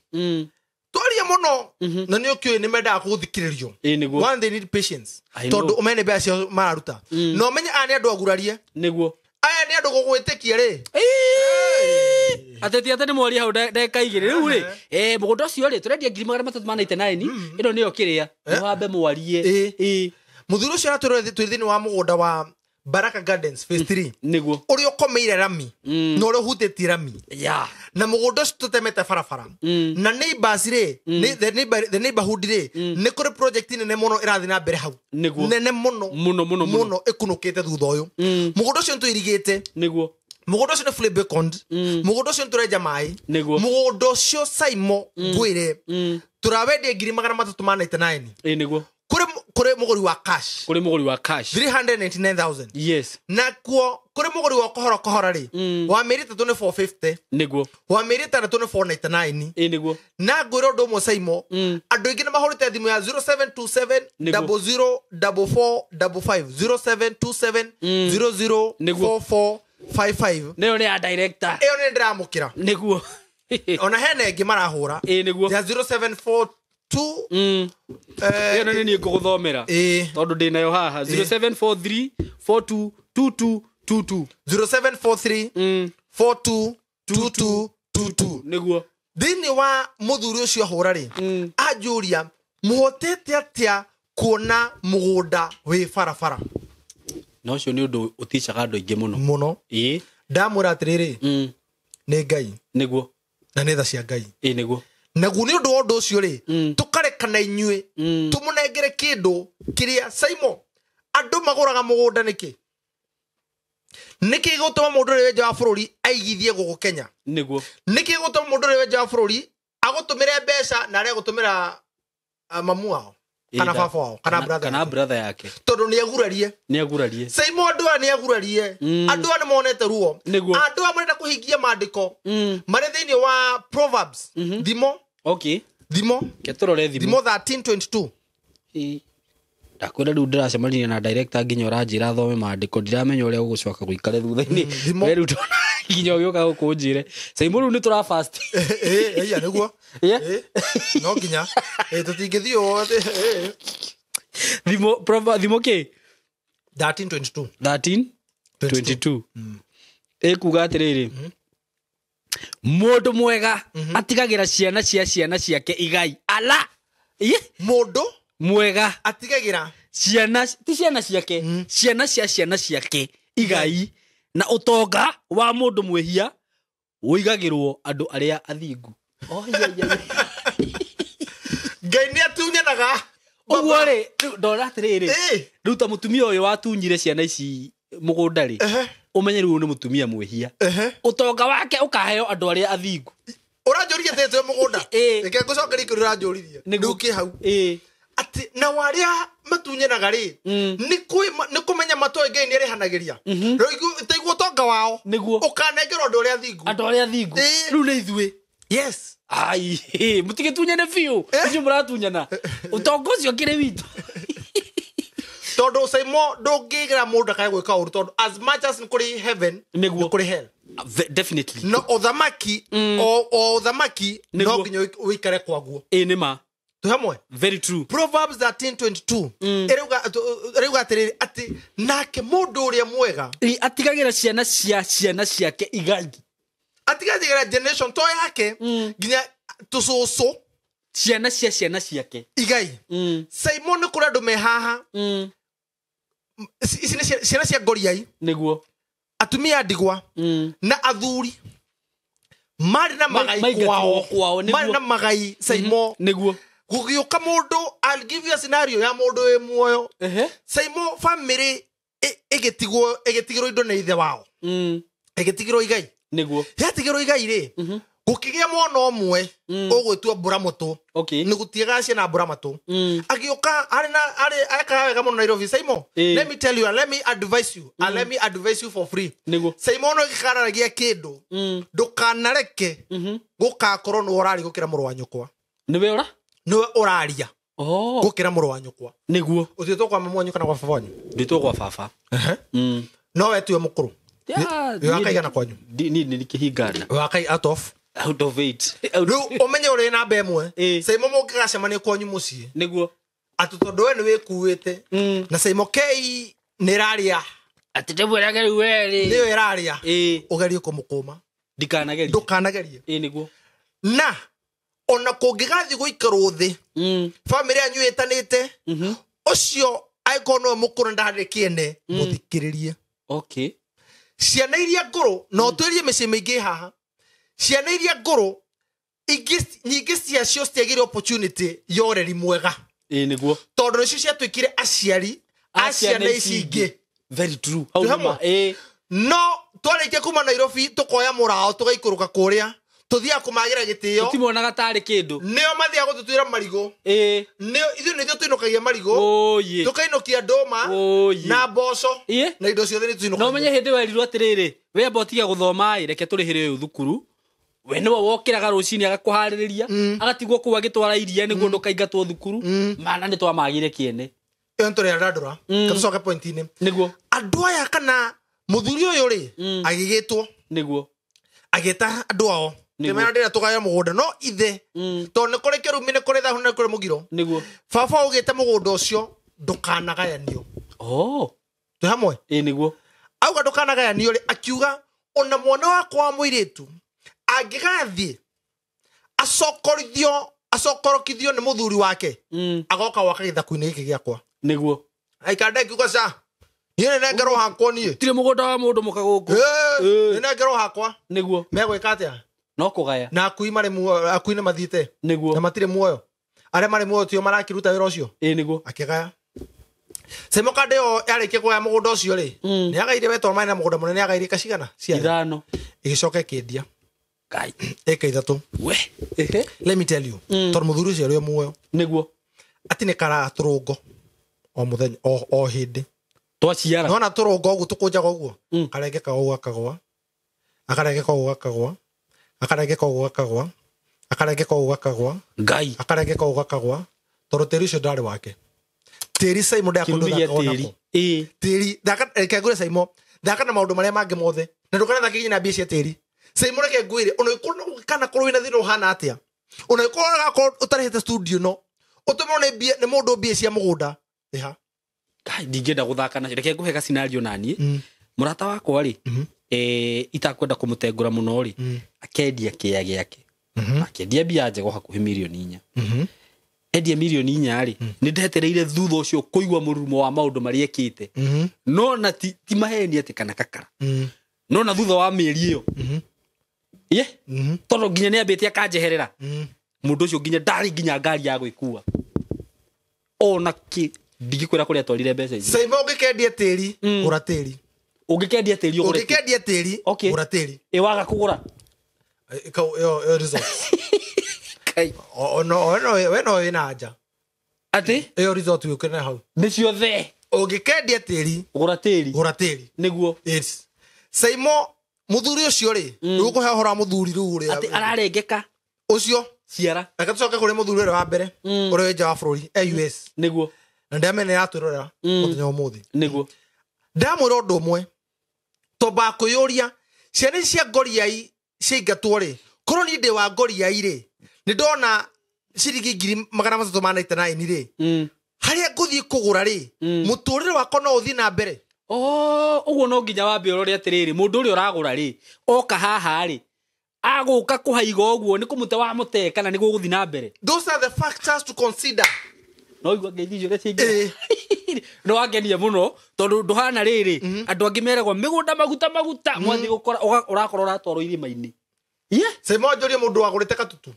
twaria mũno, na nĩ ũkĩũĩ nĩ mendaga gũthikĩrĩrio. Nĩguo. One, they need patience. I know. Tondũ ũmenye mbeca ciao mararuta, na ũmenye aya nĩ andũ agurarie, Nĩguo. aya nĩ andũ gũgwĩtĩkia rĩ. Ateti atĩ nĩ mwaria hau ndagĩka igĩrĩ rĩu rĩ, mũgũnda ũcio rĩ, tũrendia 399,000, ĩno nĩyo kĩrĩa mũhambe mwarie. Mũthuri ũcio aratwĩrora twĩ thĩinĩ wa mũgũnda wa Baraka Gardens Phase 3, Nĩguo. ũrĩa ũkomeire rami na ũrĩa ũhutĩtie rami, na mũgũnda ũcio tũtemete barabara na neighbors rĩ, the neighborhood rĩ, nĩ kũrĩ project nene mũno ĩrathiĩ na mbere hau. Nĩguo. Nene mũno. Mũno, mũno, mũno. Mũno ĩkunũkĩte thutha ũyũ. Mũgũnda ũcio nĩ tũirigĩte. Nĩguo. Mũgũnda ũcio nĩ fully beaconed. Mũgũnda ũcio nĩ tũrenja maĩ. Nĩguo. Mũgũnda ũcio, Saimo, ngwĩre, tũrawendia 399,000. Nĩguo. Kũrĩ Kũrĩ mũgũri wa cash. Kũrĩ mũgũri wa cash. 399,000. Yes. Nakuo kũrĩ mũgũri wa kohora kohora rĩ, wa mĩeri 3 nĩ 450. Nĩguo. Wa mĩeri 6 nĩ 499. Ĩ nĩguo. Na ngwĩra ũndũ ũmwe Saimo, andũ aingĩ nĩ mahũrĩte thimũ ya 0727 Nĩguo. 00 4455, 0727 00 4455. Nĩyo nĩ ya director. Ĩyo nĩ ndĩramũkĩra. Nĩguo. Ona hena ĩngĩ marahũra Ĩ nĩguo. ya 0742. Ĩyo nĩ niĩ ngũgũthomera. Ĩ. Tondũ ndĩ nayo haha 0743 4222 22. 0743 42 22 22. Nĩguo. Thĩinĩ wa mũthuri ũcio ahũra rĩ, anjũria mũhotete atĩa kuona mũgũnda wĩ barabara. Na ũcio nĩ ũndũ ũticaga andũ aingĩ mũno. Mũno. Ĩ. Ndamwĩra atĩrĩrĩ, nĩ Ngai. Nĩguo. Na nĩ tha cia Ngai. Ĩ nĩguo. Naguo nĩ ũndũ wa ũndũ ũcio rĩ, tũkarekana inyuĩ tũmũnengere kĩndũ kĩrĩa Saimo andũ magũraga mũgũnda nĩkĩ? Nĩkĩ gũtũma mũndũ ũrĩa wĩ nja wa bũrũri aigithie gũkũ Kenya? Nĩguo. Nĩkĩ gũtũma mũndũ ũrĩa wĩ nja wa bũrũri agũtũmĩre mbeca na arĩa gũtũmĩra mamu wao kana baba wao kana brother kana yake? brother yake. Tondũ nĩ agurarie. Nĩ agurarie. Saimo andũ aya nĩ agurarie. Andũ aya nĩ monete ruo. Nĩguo. Andũ aya marenda kũhingia maandĩko marĩ thĩinĩ wa Proverbs, thimo. Okay. Thimo. Ke tũrore thimo. Thimo 13:22. Ndakwĩra rĩu ndĩracemanirie na director nginya ũranjĩra thome maandĩko, ndiramenya ũrĩa ũgũcoka gũikare thutha-inĩ. Thimo. We rĩu ndona nginya ũgĩũka gũkũ ũnjĩre Saimo rĩu nĩ tũra fast. Ĩ ĩya nĩguo. Yeah. Ĩ, no nginya. Ĩ, tũtingĩthiĩ ũũ atĩ, ĩ. Thimo, thimo kĩ? 13:22. 13:22. Ĩkuga atĩrĩrĩ, mũndũ mwega atigagĩra ciana cia ciana ciake igai. Ala! Ĩ? Mũndũ mwega atigagĩra ciana, ti ciana ciake, ciana cia ciana ciake igai, na ũtonga wa mũndũ mwĩhia ũigagĩrwo andũ arĩa athingu. Oh, yeah, yeah, yeah. Ngai nĩ atunyanaga. Ũguo rĩ, rĩu ndona atĩrĩrĩ, Ĩ. rĩu ta mũtumia ũyũ watunyire ciana ici mũgũnda rĩ, ũmenye rĩu nĩ mũtumia mwĩhia. Ũtonga wake ũkaheo andũ arĩa athingu. Ũranjũririe atĩ twĩ mũgũnda. Ĩ. Reke ngũcokerie kĩũria ũranjũririe. Nĩguo. Rĩu kĩ hau. Ĩ. Atĩ nao arĩa matunyanaga rĩ, nĩ kũmenya matoĩ Ngai nĩ arĩhanagĩria. Rĩu taiguo ũtonga wao Nĩguo. ũkanengerwo andũ arĩa athingu. Andũ arĩa athingu. Ĩ. Rĩu nĩ ithuĩ. Yes. Ai, mũtigĩtunyane biũ. Inyuĩ mũratunyana. Ũtonga ũcio ũkĩrĩ witũ. Tondũ Saimo ndũngĩgera mũndũ ndakae gwĩka ũru, tondũ as much as nĩ kũrĩ heaven, Nĩguo. nĩ kũrĩ hell. Definitely. No ũthamaki, o ũthamaki no Nĩguo. nginya ũikare kwaguo. Ĩ nĩ ma. Twĩ hamwe? Very true. Proverbs 13:22. Ĩrauga atĩrĩrĩ, atĩ nake mũndũ ũrĩa mwega Ĩ, atigagĩra ciana cia ciana ciake igai. Atigagĩra generation to yake nginya tũcũcũ. Ciana cia ciana ciake igai. Saimo nĩ kũrĩ andũ me haha. Ici nĩ ciana cia ngoriai. Nĩguo. Atumia a ndigwa na athuri marĩ na magai Maingatirwo kwao. kwao, nĩguo. Marĩ na magai Saimo. Nĩguo. Gũgĩũka mũndũ, I'll give you a scenario ya mũndũ wĩ muoyo. Saimo family ĩgĩtigwo, ĩgĩtigĩrwo indo nĩ ithe wao. Ĩgĩtigĩrwo igai. Nĩguo. Yatigĩrwo igai rĩ, gũkĩgĩa mwana ũmwe ũgwĩtwo Mbũramũtũ. Nĩ gũtiagaga ciana Mbũramũtũ. Agĩũka arĩ na arĩ ekaga wega mũno Nairobi. Saimo, let me tell you and let me advise you and let me advise you for free. Nĩguo. Saimo no gĩkararagia kĩndũ, ndũkanareke gũgakorwo nĩwe ũraria gũkĩra mũrũ wa nyũkwa. Nĩwe ũra? Nĩwe ũraria Oh. gũkĩra mũrũ wa nyũkwa. Nĩguo. Ũthiĩtwo kwa mamu wanyu kana kwa baba wanyu? Ndĩtwo gwa baba. No we tiwe mũkũrũ. Yeah, Wĩ wa kaigana kwanyu? Niĩ nĩ kĩhingana. Wĩ wa kai out of? Out of 8. Rĩu ũmenye ũrĩ namba ĩmwe. Ĩ. Saimo mũngĩgacemania kwanyu mũciĩ, Nĩguo. atĩ tondũ we nĩ wĩkuĩte na Saimo K nĩ ĩraria, Atĩ ndĩmwĩrage rĩu we rĩ. nĩyo ĩraria, Ĩ. ũgerie kũmũkũma. Ndikanagerie. Ndũkanagerie. Ĩ nĩguo. Na ona kũngĩgathiĩ gũikarwo thĩ, bamĩrĩ yanyu ĩtanĩte, ũcio angĩkorwo nĩwe mũkũrũ ndarĩ kĩene, mũthikĩrĩrie. Okay. Ciana iria ngũrũ, na ũtwĩrie mĩciĩ mĩingĩ haha, ciana iria ngũrũ nyingĩ ciacio citiagĩire opportunity ya ũreri mwega. Ĩ nĩguo. Tondũ nĩcio ciatuĩkire aciari a ciana ici ingĩ. Very true. Hau Twĩ nĩ hamwe? ma. Ĩ. No twarĩkia kuma Nairobi tũkoya mũrao tũgaikũrũka kũrĩa, Tuthiaga kũmagĩra gĩtĩo. Tũtimonaga tarĩ kĩndũ. Nĩo mathiaga gũtũtuĩra marigũ. Ĩĩ. Nĩo ithuĩ nĩthuĩ tũinũkagia marigũ. Ũyĩ. Tũkainũkia ndũma Ũyĩ. na mboco Ĩĩ. na indo ciothe nĩ tũinũkagia. No menye hĩndĩ werirwo atĩrĩrĩ, we amba ũtige gũthoma ĩ, reke tũrĩhĩre ũyũ thukuru. We nĩwe wokĩraga rũcinĩ agakũharĩrĩria, agatigwo kũu agĩtwara iria nĩguo ndũkaingatwo thukuru. Mana nĩ twamagire kĩene. Ĩyo nĩ tũrĩa ndandũra. Tũcoke point-inĩ. Nĩguo. Andũ aya kana mũthuri ũyũ rĩ, agĩgĩtwo. Nĩguo. Agĩta andũ ao. Nĩguo. Kĩmera ndĩra tũgaye mũgũnda no ithe. Tondũ nĩ kũrĩ kĩrumi, nĩ kũrĩ thahu, nĩ kũrĩ mũgiro. Nĩguo. Baba augĩte mũgũnda ũcio ndũkanagayanio. Oh. Twĩ hamwe? Ĩĩ nĩguo. Auga ndũkanagayanio rĩ, akiuga ona mwana wakwa wa mũirĩtu angĩgathiĩ acokorokithio nĩ mũthuri wake, agoka gwaka gĩthaku-inĩ gĩkĩ gĩakwa. Nĩguo. Aikara ngiuga ca. Niĩ nĩ nengerwo hakwa niĩ. Tirĩ mũgũnda wa mũndũ mũka gũkũ. Ĩĩ, nĩ nengerwo hakwa. Nĩguo. Megwĩka atĩa? No kũgaya. Na akui marĩ muoyo, akui nĩ mathiĩte. Nĩguo. Na matirĩ muoyo. Arĩa marĩ muoyo tio marakĩruta wĩra ũcio. Ĩĩ nĩguo. Akĩgaya. Saimo Kande ĩyo yarĩkia kũgaya mũgũnda ũcio rĩ, nĩ agaire we tondũ marĩ na mũgũnda mũnene, agaire ĩka cigana? Ciana. Ithano. Ĩgĩcoka ĩkĩendia. Ngai. Ĩka ithatũ. We. Ehe. Let me tell you. Tondũ mũthuri ũcio arĩ o muoyo. Nĩguo. Atĩ nĩ karaga tũrũngo o mũthenya, o hĩndĩ. Twaciara. Nona tũrũngo ũguo tũkũnjaga ũguo. Karengeka ũguo gakagũa. Akarengeka ũguo gakagũa. Akarengeka ũguo gakagũa. Akarengeka ũguo gakagũa. Ngai. Akarengeka ũguo gakagũa. Tondũ tĩri ũcio ndarĩ wake. Tĩri Saimo Kĩrumi gĩa ndakũndũ tĩri. Ĩĩ. Tĩri, thaka, reke ngwĩre Saimo, thaka na maũndũ marĩa mangĩ mothe. Na ndũkanathake nginya na mbia cia tĩri. Saimo reke ngwĩre, ona ũngĩkorwo kana korwo wĩna thĩna ũhana atĩa. Ona ũngĩkorwo ũgakorwo ũtarĩhĩte studio no, ũtũmĩrwo nĩ mbia, nĩ mũndũ mbia cia mũgũnda. Rĩha. Kai, ndingĩenda gũthaka nacio. Reke ngũhe ga scenario naniĩ. Mũrata wakwa rĩ, itakwenda kũmũtengũra mũno rĩ, akendia kĩea gĩake. Akendia mbia njega hakuhĩ mirioni inya. Endia mirioni inya rĩ, nĩ ndetereire thutha ũcio kũigua mũrurumo wa maũndũ marĩa ekĩte. No na ti maheni atĩ kana kakara. No na thutha wa mĩeri ĩyo. Ye? Tondũ nginya nĩ ambĩte akanjeherera. Mũndũ ũcio nginya ndarĩ nginya ngari ya gwĩkua. Ona kĩ ndingĩkwĩra kũrĩa atwarire mbeca icio. Saimo ũngĩkendia tĩri, gũra tĩri. Ũngĩkendia tĩri ũgũre tĩri. Ũngĩkendia tĩri, Okay. gũra tĩri. Ĩ waga kũgũra? Ĩyo result. Kai. We no wĩna anja. Atĩ? Ĩyo result yũkĩre hau. Nĩ ciothe. Ũngĩkendia tĩri, Gũra tĩri. gũra tĩri. Nĩguo. Yes. Saimo mũthuri ũcio rĩ, rĩu ũkũhe ũhoro wa mũthuri rĩu ũrĩa. Atĩ ararengeka. Ũcio. Ciara. Reke tũcoke kũrĩ mũthuri ũrĩa wa mbere, ũrĩa wĩ nja wa bũrũri, e US. Nĩguo. Na ndĩramenya nĩ aratwĩrorera mũthenya wa ũmũthĩ. Nĩguo. Ndamwĩra ũndũ ũmwe, twambaga kwĩyũria, ciana ici cia ngoriai ciaingatwo rĩ, korwo niĩ ndĩ wa ngoriai rĩ, nĩ ndona ciringi ngiri magana matatũ ma ninety nine rĩ, harĩa ngũthiĩ kũgũra rĩ, mũtũrĩre wakwa no ũthiĩ na mbere. Oh, ũguo no nginya wambe ũrore atĩrĩrĩ, mũndũ ũrĩa ũragũra rĩ, oka haha rĩ, agũka kũhaiga ũguo, nĩ kũmũte wa mũte kana nĩ gũgũthiĩ na mbere. Those are the factors to consider. No igua ngeithi icio ũrĩa ciaingĩra. Nĩ wangenia mũno, tondũ ndũhana rĩrĩ, andũ angĩ meragwo mĩgũnda maguta maguta, mwathiĩ gũkora, ũrakora ũratwarwo irĩma-inĩ. Yeah. Saimo njũrie mũndũ wagũrĩte Katutu.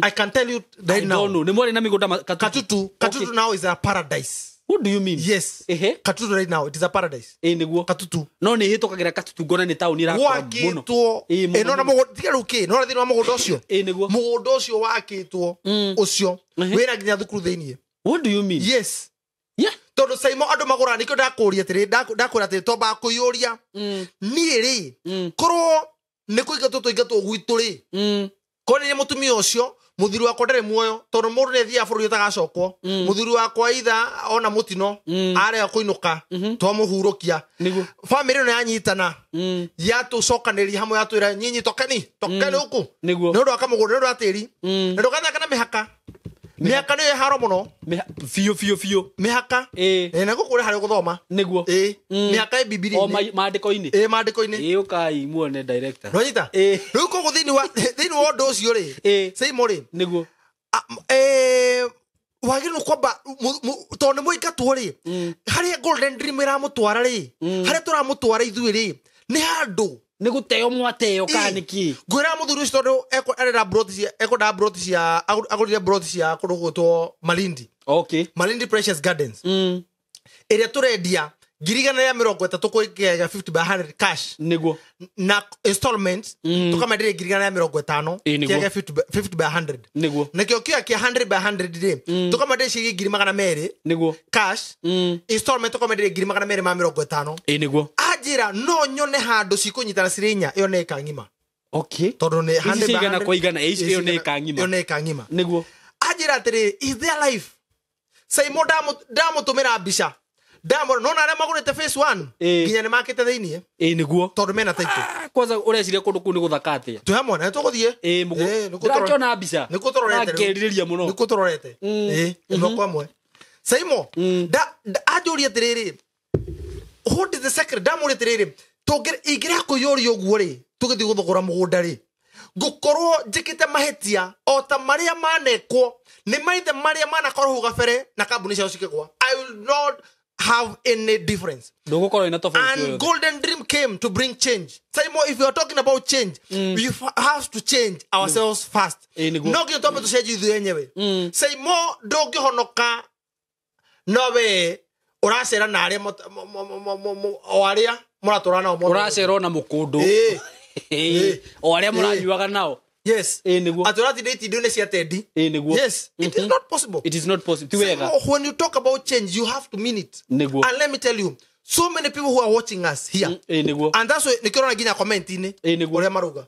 I can tell you right I now. don't know. Nĩ mwarĩ na mĩgũnda Katutu? Katutu, Katutu Okay. now is a paradise. What do you mean? Yes. Ehe. Katutu right now it is a paradise. Ĩĩ nĩguo. Katutu. No nĩ ĩhĩtũkagĩra Katutu ngona nĩ taũni ĩrakũra mũno. Gwakĩtwo. Ĩĩ, mũno, Ĩĩ, no na mũno. mũgũnda, tiga rĩu kĩ, no na thĩinĩ wa mũgũnda ũcio. Ĩĩ nĩguo. Mũgũnda ũcio wakĩtwo, ũcio, wĩna nginya thukuru thĩinĩ. What do you mean? Yes. Yeah. Tondũ Saimo andũ magũraga, nĩkĩo ndakũria atĩrĩ, ndakũria atĩrĩ, twambaga kwĩyũria. Niĩ rĩ, korwo nĩ kũingatwo tũingatwo gwitũ rĩ, korwo nĩ mũtumia ũcio, mũthuri wakwa ndarĩ muoyo, tondũ mũndũ nĩ athiaga bũrũri ũtagacokwo. Mũthuri wakwa itha ona mũtino, arega kũinũka, twamũhurũkia. Nĩguo. Bamĩrĩ ĩno yanyitana, yatũcokanĩria hamwe, yatwĩra nyinyi tokeni, tokeni gũkũ. Nĩguo. Nĩ ũndũ wa kamũgũnda, nĩ ũndũ wa tĩri. Na ndũgathaka na mĩhaka. Mĩhaka nĩyo ĩharo mũno. Biũ, biũ, biũ. Mĩhaka. Ĩĩ. Ĩĩ, na gũkũ harĩa ũgũthoma. Nĩguo. Ĩĩ. Mĩhaka ĩ Bibilia-inĩ. O maandĩko-inĩ. Ĩĩ, maandĩko-inĩ. Ĩĩ, ũkai muone director. Nĩwanyita? Ĩĩ. Rĩu koguo thĩinĩ wa ũndũ ũcio rĩ, Ĩĩ. Saimo rĩ, Nĩguo. wagĩrĩirwo kwamba, tondũ nĩ mũingatwo rĩ, harĩa Golden Dream ĩramũtwara rĩ, harĩa tũramũtwara ithuĩ rĩ, nĩ handũ. Nĩ gũteo mwateo kana nĩ kĩ? Ngwĩra mũthuri ũcio tondũ arenda broti cia, ekwenda broti cia, agũrire broti cia kũndũ gwĩtwo Malindi. Okay. Malindi Precious Gardens. Ĩrĩa tũrendia 130 kwĩ kĩega 50 by 100 cash. Nĩguo. Na installment tũkamenderia 150 kĩega 50 by 100. Nĩguo. Nakĩo kĩoya kĩa 100 by 100 rĩ, tũkamenderia ciringi 200. Nĩguo. Cash. Installment tũkamenderia 250. Ĩĩ nĩguo. Anjĩra no nyone handũ cikũnyitana cirĩ inya, ĩyo nĩ ĩka ng'ima. Okay. Tondũ nĩ 100 by 100 kwa igana, ĩyo nĩ ĩka ng'ima. Ĩyo nĩ ĩka ng'ima. Nĩguo. Anjĩra atĩrĩ, is there life? Saimo ndamũtũmĩra mbica. Ndamũra nona arĩa magũrĩte phase 1 nginya nĩ makĩte thĩiniĩ. Ĩĩ nĩguo. Tondũ mena title. Kwanza ũreciria kũndũ kũu nĩ gũthaka atĩa? Twĩ hamwe na tũgũthiĩ. Ĩĩ mũgũ. Ndĩrakĩona mbica. Nĩkuo tũrorete. Ndakĩrirĩria mũno. Nĩkuo tũrorete. Ĩĩ ĩmwe kwa ĩmwe. Saimo anjũria atĩrĩrĩ, what is the secret? Ndamũria atĩrĩrĩ, ingĩrĩa kũiyũria ũguo rĩ, tũgĩthiĩ gũthogora mũgũnda rĩ, ngũkorwo njĩkĩte mahĩtia o ta marĩa manekwo nĩ maithe marĩa manakorwo hau gabere na kambuni ciao cikĩgwa. I will not have any difference. And Golden Dream came to bring change. Saimo, if you are talking about change, we have to change ourselves first. No nginya twambe tũcenjie ithuĩ enyewe. Saimo, ndũngĩhonoka nowe ũracera na arĩa o arĩa mũratũra nao. Ũracera na mũkũndũ. O arĩa mũranyuaga nao. Yes. Nĩguo. Atĩ ũratinda itindio-inĩ cia tendi. Nĩguo. Yes. It is not possible. It is not possible. Ti wega. So when you talk about change, you have to mean it. Nĩguo. And let me tell you, so many people who are watching us here. Nĩguo. And that's why nĩkĩo ũrona nginya comment-inĩ. Nĩguo. Ũrĩa marauga.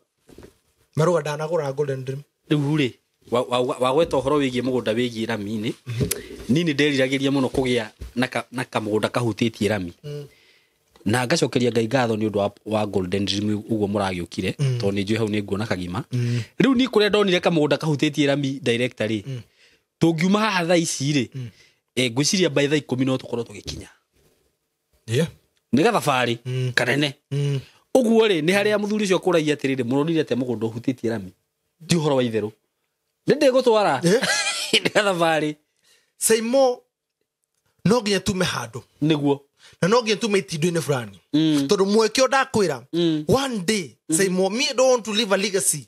Marauga ndanagũra Golden Dream. Rĩu rĩ, wagweta ũhoro wĩgiĩ mũgũnda wĩgiĩ rami-inĩ. Niĩ nĩ nderiragĩria mũno kũgĩa na kamũgũnda kahutĩtie rami. Na ngacokeria Ngai ngatho nĩ ũndũ wa Golden Dream ũguo mũragĩũkire, tondũ nĩ njũĩ hau nĩ nguona kagima. Rĩu niĩ kũrĩa ndonire kamũgũnda kahutĩtie rami director rĩ, tũngiuma haha thaa ici rĩ, ngwĩciria by thaa 10 no tũkorwo tũgĩkinya. Nĩ gathabarĩ kanene. Ũguo rĩ, nĩ harĩa mũthuri ũcio akũragia atĩrĩrĩ, mũronire atĩa mũgũnda ũhutĩtie rami? Ti ũhoro wa itherũ. Nĩ ndĩgũtwara. Nĩ gathabarĩ. Saimo, no nginya tume handũ. Nĩguo. Na no nginya tume itindio-inĩ fulani. Tondũ mweke ũyũ ndakwĩra, one day, Saimo, me don't want to leave a legacy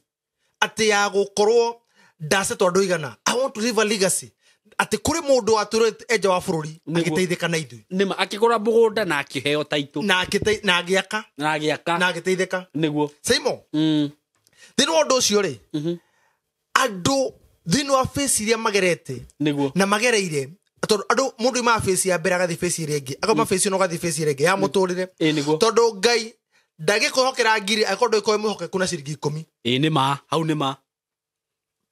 atĩ ya gũkorwo ndacetwo andũ igana. I want to leave a legacy atĩ kũrĩ mũndũ watũrĩte enja wa bũrũri agĩteithĩka na ithuĩ. Nĩma akĩgũra mũgũnda na akĩheo taitũ. Na agĩaka. Na agĩaka. Na agĩteithĩka. Nĩguo. Saimo, thĩinĩ wa ũndũ ũcio rĩ, andũ thĩinĩ wa face iria magerete. Nĩguo. Na magereire tondũ andũ mũndũ ima face ya mbere agathiĩ face ĩrĩa ĩngĩ, akauma face ĩno agathiĩ face ĩrĩa ĩngĩ ya mũtũrĩre. Tondũ Ngai ndangĩkwĩhokera ngiri angĩkorwo ndũgĩkorwo wĩ mwĩhokeku na ciringi 10. Ĩĩ nĩ ma, hau nĩ ma.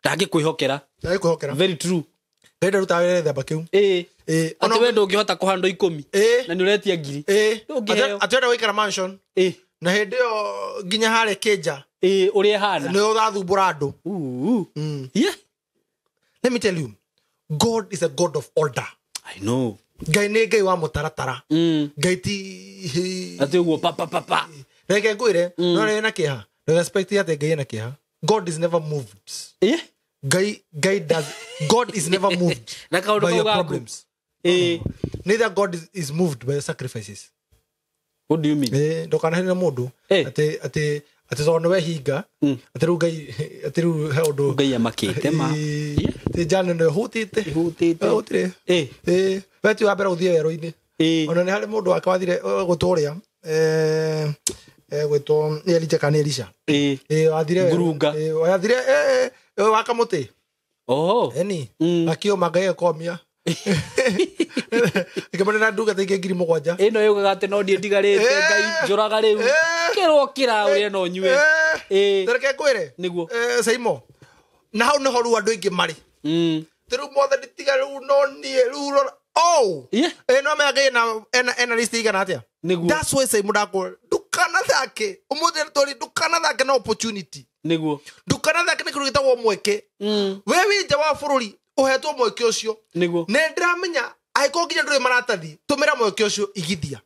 Ndangĩkwĩhokera. Ndangĩkwĩhokera. Very true. Ngai ndarutaga wĩra gĩthemba kĩu. Ĩĩ. Atĩ we ndũngĩhota kũhandwo 10 na nĩ ũretia ngiri. Ndũngĩheo. Atĩ wenda gũikara mansion. Na hĩndĩ ĩyo nginya harĩa kĩnja. Ĩĩ ũrĩa ĩhana. Nĩ ũrathumbũra andũ. Yeah. Let me tell you, God is a God of order. I know. Ngai nĩ Ngai wa mũtaratara. Ngai ti atĩ ũguo pa pa pa pa. Reke ngwĩre, no nĩ na kĩeha. Respect atĩ Ngai ena kĩeha. God is never moved. Ngai does God is never moved na kaũndũ by your kau gaku. problems. Neither God is moved by your sacrifices. What do you mean? Ndũkanaheane mũndũ atĩ atĩ atĩ tondũ nĩwe hinga atĩ rĩu Ngai atĩ rĩu he ũndũ Ngai amakĩte ma. Atĩ njana nĩ ĩhũtĩte. Ĩhũtĩte. Gũtirĩ. We ti wa mbere gũthiĩ werũ-inĩ. Ona nĩ harĩ mũndũ wake wathire gũtũrĩa gwĩtwo nĩ Elijah kana Elisha. Wathire Ngurunga. Wathire wa kamũtĩ. Oho. Eni. Akiũma Ngai akomia. Ngĩmona ndungata ingĩ 7,000. Ĩno yugaga atĩ no niĩ ndigarĩte Ngai njũraga rĩu. Kĩrwo kĩra ũrĩa no nyue. Reke ngwĩre. Nĩguo. Saimo. Na hau nĩho rĩu andũ aingĩ marĩ. Rĩu mothe nditiga rĩu no niĩ rĩu rora. Oh. No menya Ngai ena list igana atĩa? Nĩguo. That's why Saimo ndakwĩra ndũkanathake. Ũmũthĩ tũrĩ ndũkanathake na opportunity. Nĩguo. Ndũkanathake nĩ kĩndũ gĩtagwo mweke. We wĩ nja wa bũrũri ũhetwo mweke ũcio. Nĩguo. Nĩ ndĩramenya angĩkorwo nginya ndũrĩ maratathi, tũmĩra mweke ũcio igithia.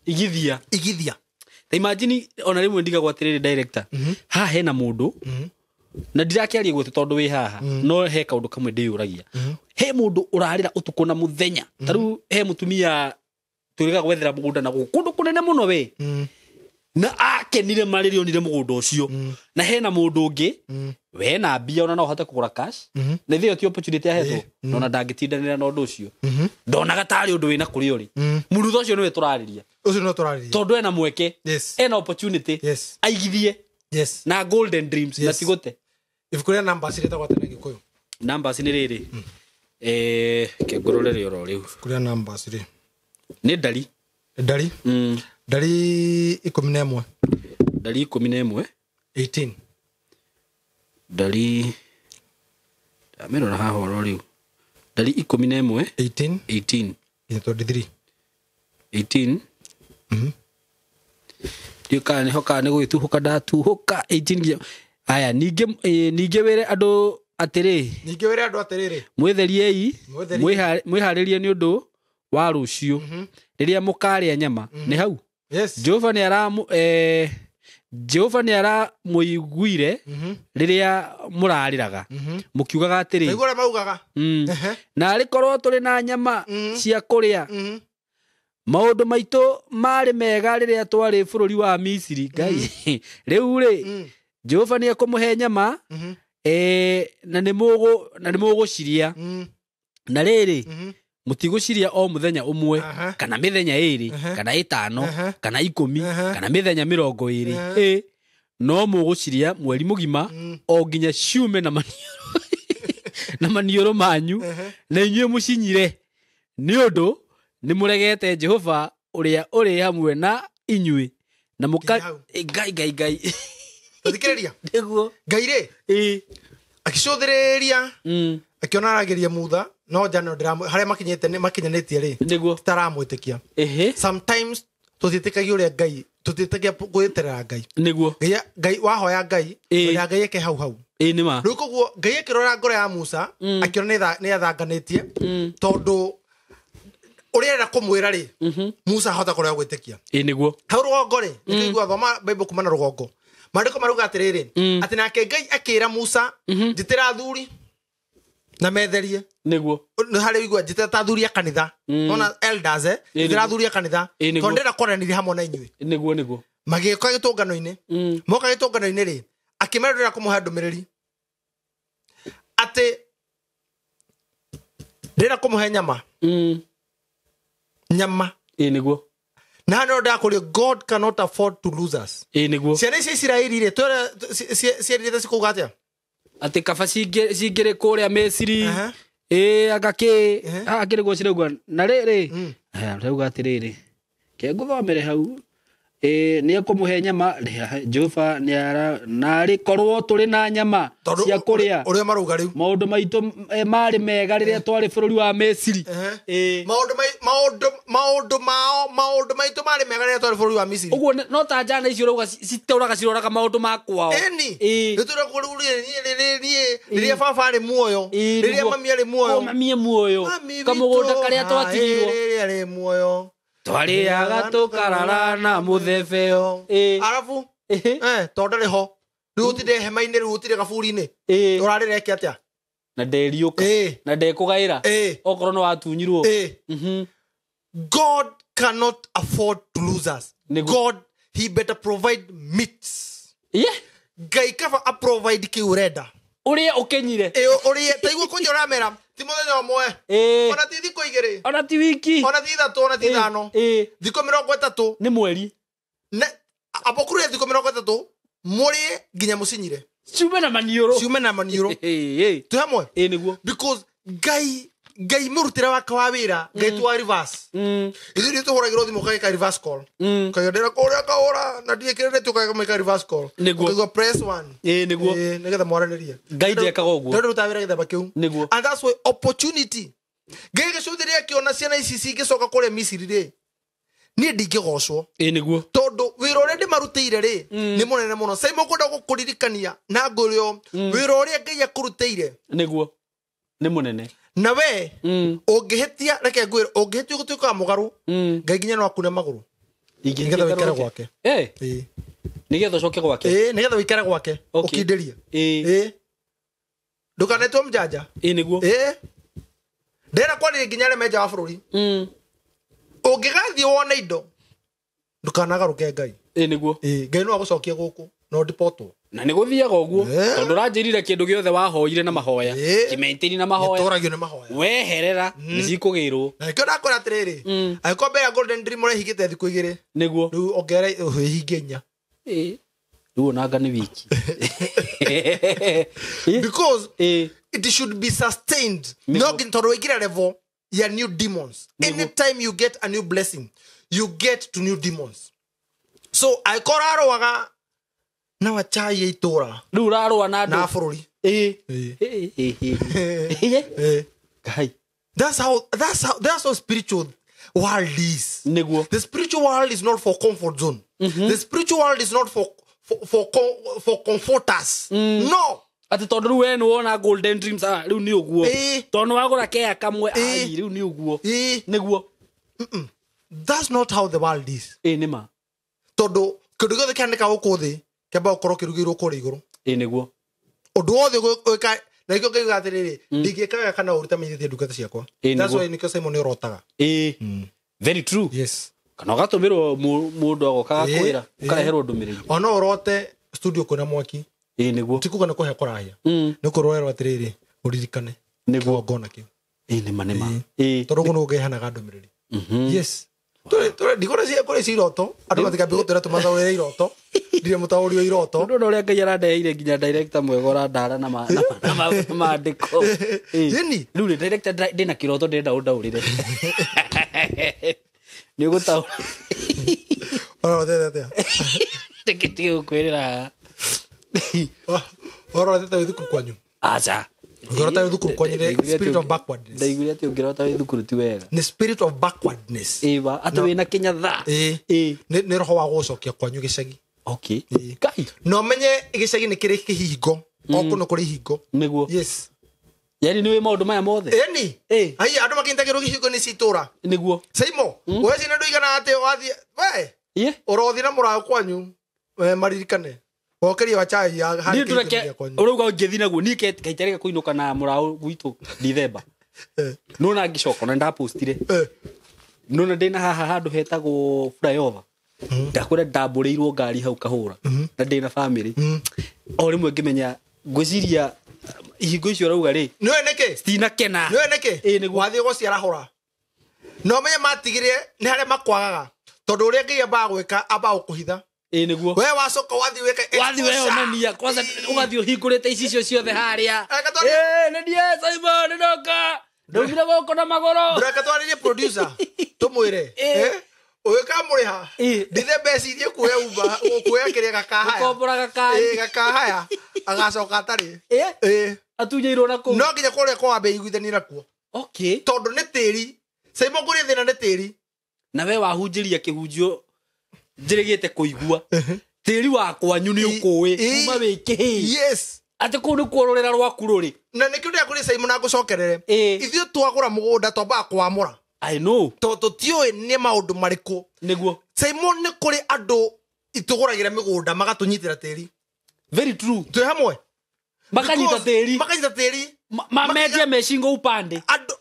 Igithia. Igithia. Ta imagine ona rĩmwe ndigagwo atĩrĩrĩ director. Haha hena mũndũ na ndirakĩaria guothe tondũ wĩ haha, no he kaũndũ kamwe ndĩyũragia. He mũndũ ũrarĩra ũtukũ na mũthenya. Ta rĩu he mũtumia twĩrĩga gwethera mũgũnda na gũkũ kũndũ kũnene mũno we. Na Akenire ma rĩrĩa onire mũgũnda ũcio. Na hena mũndũ ũngĩ wena mbia ona no ahote kũgũra cash. Na ithe ĩyo ti opportunity ahetwo, na ona ndangĩtindanĩra na ũndũ ũcio. Ndonaga tarĩ ũndũ wĩna kũrĩa ũrĩ. Mũrutho ũcio nĩwe tũrarĩria. Ũcio no tũrarĩria. Tondũ ena mweke. Ena opportunity. Aigithie. Na Golden Dreams na tigũte. Ibuku rĩa Numbers rĩtagwo atĩa na Gĩkũyũ? Numbers nĩ rĩrĩ. Kengũrũre rĩoro rĩu. Ibuku rĩa Numbers rĩ. Nĩ ndari. Ndari? Ndari 11. Ndari 11. 18. Ndari ndamĩrora haha oro rĩu. Ndari 11. 18. 18. Nginya 23. 18. Ndiũĩ kana nĩho kana nĩ gũgĩtuhũka ndatuhũka 18 nginya. Aya, ningĩ wĩre andũ atĩrĩ. Ningĩ wĩre andũ atĩrĩrĩ. Mwĩtheriei, mwĩharĩrie nĩ ũndũ wa rũciũ. Rĩrĩa mũkarĩa nyama. Nĩ hau? Yes. Jehova nĩ aramũiguire rĩrĩa mũrarĩraga. Mũkiugaga atĩrĩ. Nĩguo ũrĩa maugaga. Na arĩ korwo tũrĩ na nyama cia kũrĩa. Maũndũ maitũ marĩ mega rĩrĩa twarĩ bũrũri wa Misiri. Ngai. Rĩu rĩ, Jehova nĩ ekũmũhe nyama, na nĩ mũgũciria. Na rĩrĩ, mũtigũciria o mũthenya ũmwe, kana mĩthenya 2, kana 5, kana 10, kana mĩthenya 20. No mũgũciria mweri mũgima o nginya ciume na maniũrũ na maniũrũ manyu, na inyuĩ mũcinyire. Nĩ ũndũ nĩ mũregete Jehova ũrĩa ũrĩ hamwe na inyuĩ. Na mũka Ngai Ngai Ngai. Thikĩrĩria. Nĩguo. Ngai rĩ. Akĩcũthĩrĩria. Akĩona arageria mutha no njano ndĩramũ harĩa makinyĩte nĩ makinyanĩtie rĩ. Nĩguo. Taramwĩtĩkia. Sometimes tũtiĩtĩkagia ũrĩa Ngai, tũtiĩtĩkagia gwĩterera Ngai. Nĩguo. Ngai wahoya Ngai, ũrĩa Ngai eke hau hau. Nĩ ma. Rĩu koguo Ngai akĩrora ngoro ya Musa, akĩona nĩ athanganĩtie, tondũ ũrĩa arenda kũmwĩra rĩ, Musa ahota kũrega gwĩtĩkia. Nĩguo. Hau rũgongo rĩ, nĩkĩigua thoma Bible kuma na rũgongo. Maandĩko marauga atĩrĩrĩ, atĩ nake Ngai akĩra Musa, njĩtĩra athuri na metherie. Nĩguo. Nĩ harĩ ũigua njĩtĩra ta athuri a kanitha. Ona elders, njĩtĩra athuri a kanitha. Tondũ ndĩrenda kwaranĩria hamwe na inyuĩ. Nĩguo, nĩguo. Magĩũka gĩtũngano-inĩ. Moka gĩtũngano-inĩ rĩ, akĩmera ndĩrenda kũmũhe ndũmĩrĩri. Atĩ ndĩrenda kũmũhe nyama. Nyama. Nĩguo. Na no ndakũria God cannot afford to lose us. Nĩguo. Ciana ici Isiraeli rĩ, twere ciarĩte cikũuga atĩa? Atĩ kaba cingĩrĩ kũrĩa Misiri. Anga kĩ, haha kĩrĩ guo cirauga. Na rĩrĩ, rauga atĩrĩrĩ, ke ngũthomere hau. Nĩ ekũmũhe nyama, Jehova nĩ ara, na arĩ korwo tũrĩ na nyama cia kũrĩa. Ũrĩa marauga rĩu. Maũndũ maitũ marĩ mega rĩrĩa twarĩ bũrũri wa Misiri. Maũndũ maitũ marĩ mega rĩrĩa twarĩ bũrũri wa Misiri. Ũguo no ta njana icio ũrauga citũraga ciroraga maũndũ ma kwao. Ĩni. Nĩ tũrauga rĩu niĩ rĩrĩa baba arĩ muoyo, rĩrĩa mami arĩ muoyo. Mami e muoyo. Kamũgũnda karĩa twatigirwo. Rĩrĩa arĩ muoyo. Twarĩaga tũkarara na mũthebeo. Arabu, tondũ ndarĩ ho. Rĩu ũtinde hema-inĩ, rĩu ũtinde gaburi-inĩ. Ũrarĩra eke atĩa? Na nderiũka. Na ndekũgaĩra. Okorwo nĩ watunyirwo. God cannot afford to lose us. God, he better provide meats. Ngai kaba a provide kĩ ũrenda. Ũrĩa ũkenyire. Ũrĩa, ta igua kũnja ũramera, ti mũthenya ũmwe. Ona ti thikũ 2. Ona ti wiki. Ona ti 3, ona ti 5. Thikũ 30. Nĩ mweri. Abo kũrĩa thikũ 30, mũrĩe nginya mũcinyire. Ciume na maniũrũ. Ciume na maniũrũ. Twĩ hamwe? Nĩguo. Because Ngai mũrutĩre wake wa wĩra, Ngai tu wa reverse. Ithuĩ nĩ tũhũragĩrwo thimũ ũkagĩka reverse call. Ũkauga ndĩra kũrĩa kahũra na ndiĩkĩrĩte ũkamĩka reverse call. Nĩguo. Ũkaigua press 1. Nĩguo. Nĩgetha mwaranĩrie. Ngai ndekaga ũguo. Ndĩrenda kũruta wĩra gĩthemba kĩu. Nĩguo. And that's why opportunity. Ngai gĩcũthĩrĩria akĩona ciana ici cingĩcoka kũrĩa Misiri rĩ, niĩ ndingĩgocwo. Nĩguo. Tondũ wĩra ũrĩa ndĩmarutĩire rĩ, nĩ mũnene mũno. Simon ngwenda gũkũririkania na ngũrĩo, wĩra ũrĩa Ngai akũrutĩire. Nĩguo. Nĩ mũnene. Na we, ũngĩhĩtia, reke ngwĩre, ũngĩhĩtia gũtuĩka wa mũgarũ, Ngai nginya no akune magũrũ. Nĩgetha ũikare gwake. Nĩgetha ũcoke gwake. Nĩgetha ũikare gwake, ũkindĩrie. Ndũkanetwo mjanja. Nĩguo. Ndĩrenda kwarĩria nginya arĩa me nja wa bũrũri. Ũngĩgathiĩ wone indo, Ndũkanagaruke Ngai. Ĩ nĩguo. Ĩ Ngai no agũcokie gũkũ no ndipotwo. Na nĩ gũthiaga ũguo tondũ ũranjĩrire kĩndũ gĩothe wahoire na mahoya kĩmaintain na mahoya Gĩtũragio nĩ mahoya. Weherera nĩ cikũgĩrwo. Na nĩkĩo ndakwĩra atĩrĩrĩ, angĩkorwo mbere ya Golden Dream ũrehingĩte thikũ igĩrĩ, Nĩguo. rĩu ongerera wĩhinge inya. Ĩ rĩu onanga nĩ wiki. Because it should be sustained. No nginya tondũ waingĩra level ya new demons. Anytime you get a new blessing, you get to new demons. So angĩkorwo ũrarũaga na wachai ya itũra Rĩu ũrarũa na na andũ. bũrũri. Ĩ. Ĩ. Ĩ. Ĩ. Ngai. That's how spiritual world is. Nĩguo. The spiritual world is not for comfort zone. The spiritual world is not for comforters. No. Atĩ tondũ rĩu we nĩ wona Golden Dreams rĩu nĩ ũguo. Tondũ nĩ wagũra kea kamwe ai rĩu nĩ ũguo. Nĩguo. That's not how the world is. Ĩ nĩ ma. Tondũ kĩndũ gĩothe kĩhanĩka gũkũ thĩ kĩambaga gũkorwo kĩrugĩirwo kũrĩa igũrũ. Ĩ nĩguo. Ũndũ wothe ũgwĩka na nĩkĩo ngaiga atĩrĩrĩ, ndingĩka wega kana ũru itamenyithĩtie ndungata ciakwa. That's why nĩkĩo Simon nĩũrotaga. Ĩ. Very true. Yes. Kana ũgatũmĩrwo mũndũ agoka agakwĩra ũkareherwo ndũmĩrĩri. Ona ũrote studio kwĩna mwaki. Ĩ nĩguo. Ti kuga nĩ kũhĩa kũrahĩa. Nĩ kũrwerwo atĩrĩrĩ, ũririkane. Nĩguo. Kĩgongona kĩu. Ĩ nĩ ma nĩ ma. Ĩ. Tondũ ũguo nĩguo Ngai aheanaga ndũmĩrĩri. Yes. Ndigũra kũrĩ ci iroto andũ matikambie gũtwĩra tũmataũrĩre iroto ndirĩ mũtaũri wa iroto. Tondũ ona ũrĩa Ngai arandeheire nginya director mwega ũrandara na maandĩko. Yĩni. Rĩu rĩ director ndĩna kĩroto ndĩrenda ũndaũrĩre. Nĩ ũgũtaũra. Ũrorotete atĩa? Ndĩkĩtige gũkwĩrĩra. Ũrorotete wĩ thukuru kwanyu? Aca. Ũngĩrota wĩ thukuru kwanyu nĩ spirit of backwardness. Ndaiguire atĩ ũngĩrota wĩ thukuru ti wega. Nĩ spirit of backwardness. Ĩwa, atĩ wĩna kĩnyatha. Ĩ. Nĩ roho wa gũgũcokia kwanyu gĩcagi. Okay. Ngai. Na ũmenye gĩcagi nĩ kĩrĩ kĩhingo. O kũndũ kũrĩ ihingo. Nĩguo. Yes. Yaani nĩ wĩ maũndũ maya mothe? Ĩni. Ĩ. Haiya andũ makĩnyitagĩrwo kĩhingo nĩ citũra. Nĩguo. Saimo, we cina ndũigana atĩ wathiĩ we ũrothiĩ na mũraũ kwanyu maririkane. Wokeria wa chai ya Niĩ ndũreke ũrauga ngĩthiĩ naguo niĩ kaitereka kũinũka na mũraũ gwitũ Dithemba. Nona ngĩcoka na ndapostire. Nona ndĩna haha handũ hetagwo flyover. Ndakwĩra ndambũrĩirwo ngari hau kahũra na ndĩna family. O rĩmwe ngĩmenya ngwĩciria ihingo icio ũrauga rĩ. Nĩũĩ nĩkĩ? Citinakena. Nĩũĩ nĩkĩ? Ĩ nĩguo. Wathiĩ gũciarahũra. Na ũmenye matigire nĩ harĩa makwagaga tondũ ũrĩa Ngai ambaga gwĩka ambaga gũkũhitha. Ĩ nĩguo. We wacoka wathiĩ wĩke Wathiĩ weyonania kwanza ũgathiĩ ũhingũrĩte icicio ciothe harĩa. Ĩ nĩ niĩ Simon nĩndoka. Ndaumire gũkũ na magũrũ. Reke twarĩrie producer tũmwĩre. Ũgĩkamũrĩha ndithe mbeca iria kuoya Uber kuoya kĩrĩa gakahaya. Gũkombora gakari. Ĩ gakahaya agacoka atarĩ. Ĩ atunyĩirwo na kũu. No nginya kũrĩa kwa wambe iguithanie nakuo. Okay. Tondũ nĩ tĩri. Simon kũrĩ thĩna nĩ tĩri. Na we wahunjĩria kĩhunjio njĩrĩgĩte kũigua. Tĩri wa kwanyu nĩ ũkũĩ kuma wĩ kĩhĩĩ. Yes. Atĩ kũu nĩ kuo rũrĩra rwaku rũrĩ. Na nĩkĩo ndĩrakũria Simon na ngũcokerere. Ithuĩ twagũra mũgũnda twambaga kũwamũra. I know. Tondũ tũtiũĩ nĩ maũndũ marĩkũ. Nĩguo. Simon nĩ kũrĩ andũ itũgũragĩra mĩgũnda magatũnyitĩra tĩri. Very true. Twĩ hamwe. Makanyita tĩri. Makanyita tĩri. Mametia mecingo upande. Andũ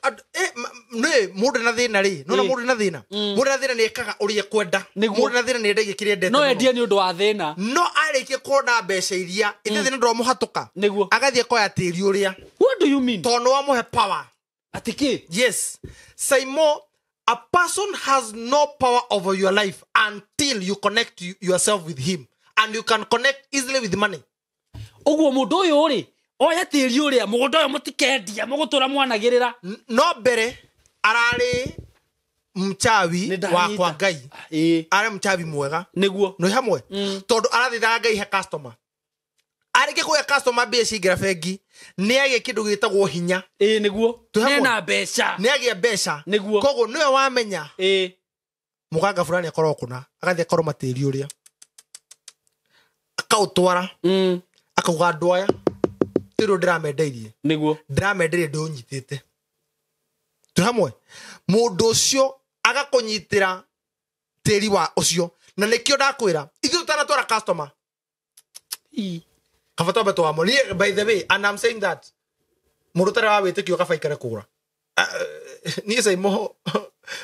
nĩ mũndũ na thĩna rĩ. Nona mũndũ na thĩna. Mũndũ na thĩna nĩ ekaga ũrĩa ekwenda. Mũndũ na thĩna nĩ endagia kĩrĩa endete. No endie nĩ ũndũ wa thĩna. No arĩkie kuona mbeca iria ithe thĩna ndũramũhatũka. Nĩguo. Agathiĩ akoya tĩri ũrĩa. What do you mean? Tondũ nĩ wamũhe power. Atĩ kĩ? Yes. Simon, a person has no power over your life until you connect yourself with him. And you can connect easily with money. Ũguo mũndũ ũyũ rĩ, oya tĩri ũrĩa mũgũnda ũyũ mũtikendia mũgũtũra mwanagĩrĩra. No mbere ararĩ mchawi wa kwa Ngai. Arĩ mchawi mwega. Nĩguo. Nĩ hamwe. Tondũ arathithaga Ngai he customer. Arĩkia kũhe customer mbia cingĩra bengi, nĩ agĩa kĩndũ gĩtagwo hinya. Ĩ nĩguo. Nĩ mbeca. Nĩ agĩa mbeca. Nĩguo. Koguo nĩwe wamenya. Ĩ. Mũganga fulani akorwo kũna, agathiĩ akorwo matĩri ũrĩa. Akaũtwara. Akauga andũ aya tĩri ũyũ ndĩramendeirie. Nĩguo. Ndĩramendeirie ndĩũnyitĩte. Twĩ hamwe. Mũndũ ũcio agakũnyitĩra tĩri wa ũcio. Na nĩkĩo ndakwĩra, ithuĩ tũtanatwara customer. Kaba twambe twamũrie. By the way, and I'm saying that mũndũ ũtarĩ wa wĩtĩkio kaba aikare kũgũra. Niĩ Saimo,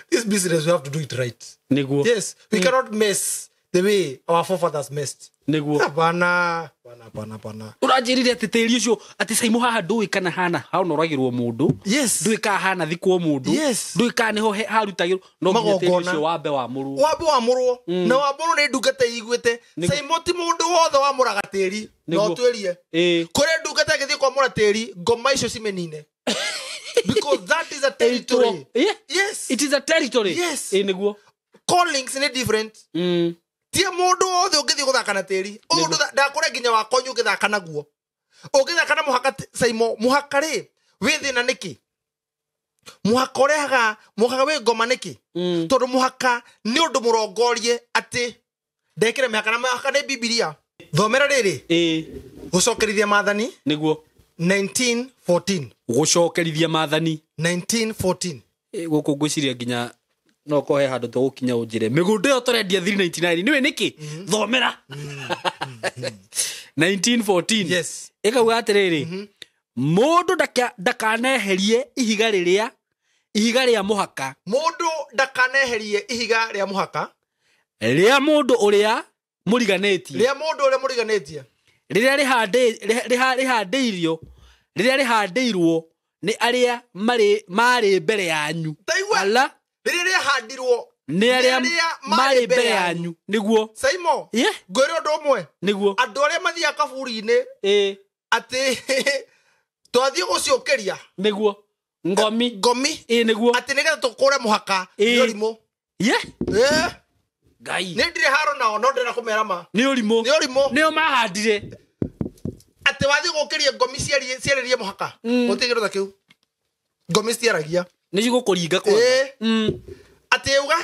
this business we have to do it right. Nĩguo. Yes, we cannot mess the way our forefathers messed. Nĩguo. Hapana, hapana, hapana, hapana. Ũranjĩrire atĩ tĩri ũcio atĩ Saimo haha ndũĩ kana hana hanoragĩrwo mũndũ. Yes. Ndũĩ kana hana thikwo mũndũ. Yes. Ndũĩ kana nĩho harutagĩrwo no nginya tĩri Magongona. ũcio wambe wamũrwo. Wambe wamũrwo. Na wamũrwo nĩ ndungata iguĩte. Nĩguo. Saimo ti mũndũ wothe wamũraga tĩri. No Nĩguo. twĩrie. Ĩĩ. Kũrĩ ndungata ĩngĩthiĩ kwamũra tĩri, ngoma icio cimĩnine. Because that is a territory. Yeah. Yes. It is a territory. Yes. Ĩĩ nĩguo. Callings nĩ different. Ti mũndũ wothe ũngĩthiĩ gũthaka na tĩri. Ũndũ ndakũre nginya wakonyo ũngĩthaka naguo. Ũngĩthaka na mũhaka Saimo, mũhaka rĩ, wĩ thĩna nĩkĩ? Mũhaka ũrehaga, mũhaka wĩ ngoma nĩkĩ? Tondũ mũhaka nĩ ũndũ mũrongorie atĩ ndekĩre mĩhaka na mĩhaka nĩ Bibilia. Thomera rĩrĩ. Ĩĩ. Gũcokerithia maathani. Nĩguo. 1914. Gũcokerithia maathani. 1914. Gũkũ ngwĩciria nginya no kohe handũ tũgũkinya ũnjĩre mĩgũnda ĩyo tũrendia 399 nĩwe nĩkĩ? Thomera. 1914. Yes. Ĩkauga atĩrĩrĩ, mũndũ ndakaneherie ihiga rĩrĩa ihiga rĩa mũhaka. Mũndũ ndakaneherie ihiga rĩa mũhaka. Rĩa mũndũ ũrĩa mũriganĩtie. Rĩa mũndũ ũrĩa mũriganĩtie. Rĩrĩa rĩhandĩirio, rĩrĩa rĩhandĩirwo nĩ arĩa marĩ mbere yanyu. Taigua. Ala. Rĩrĩa rĩhandirwo nĩ arĩa marĩ mbere yanyu. Nĩguo. Saimo, Yeah. ngwĩre ũndũ ũmwe. Nĩguo. Andũ arĩa mathiaga kaburi-inĩ atĩ twathiĩ gũciũkĩria. Nĩguo. Ngomi. Ngomi. Ĩĩ nĩguo. Atĩ nĩgetha tũkũre mũhaka. Nĩ ũrimũ. Yeah. Ngai. Nĩ ndirĩ haro nao no ndĩrenda kũmera ma. Nĩ ũrimũ. Nĩ ũrimũ. Nĩo mahandire. Atĩ wathiĩ gũkĩria ngomi ciarĩrie mũhaka. Gũtirĩ kĩndũ ta kĩu. Ngomi citiaragia. Nĩ cigũkũringa kwanza. Atĩ uga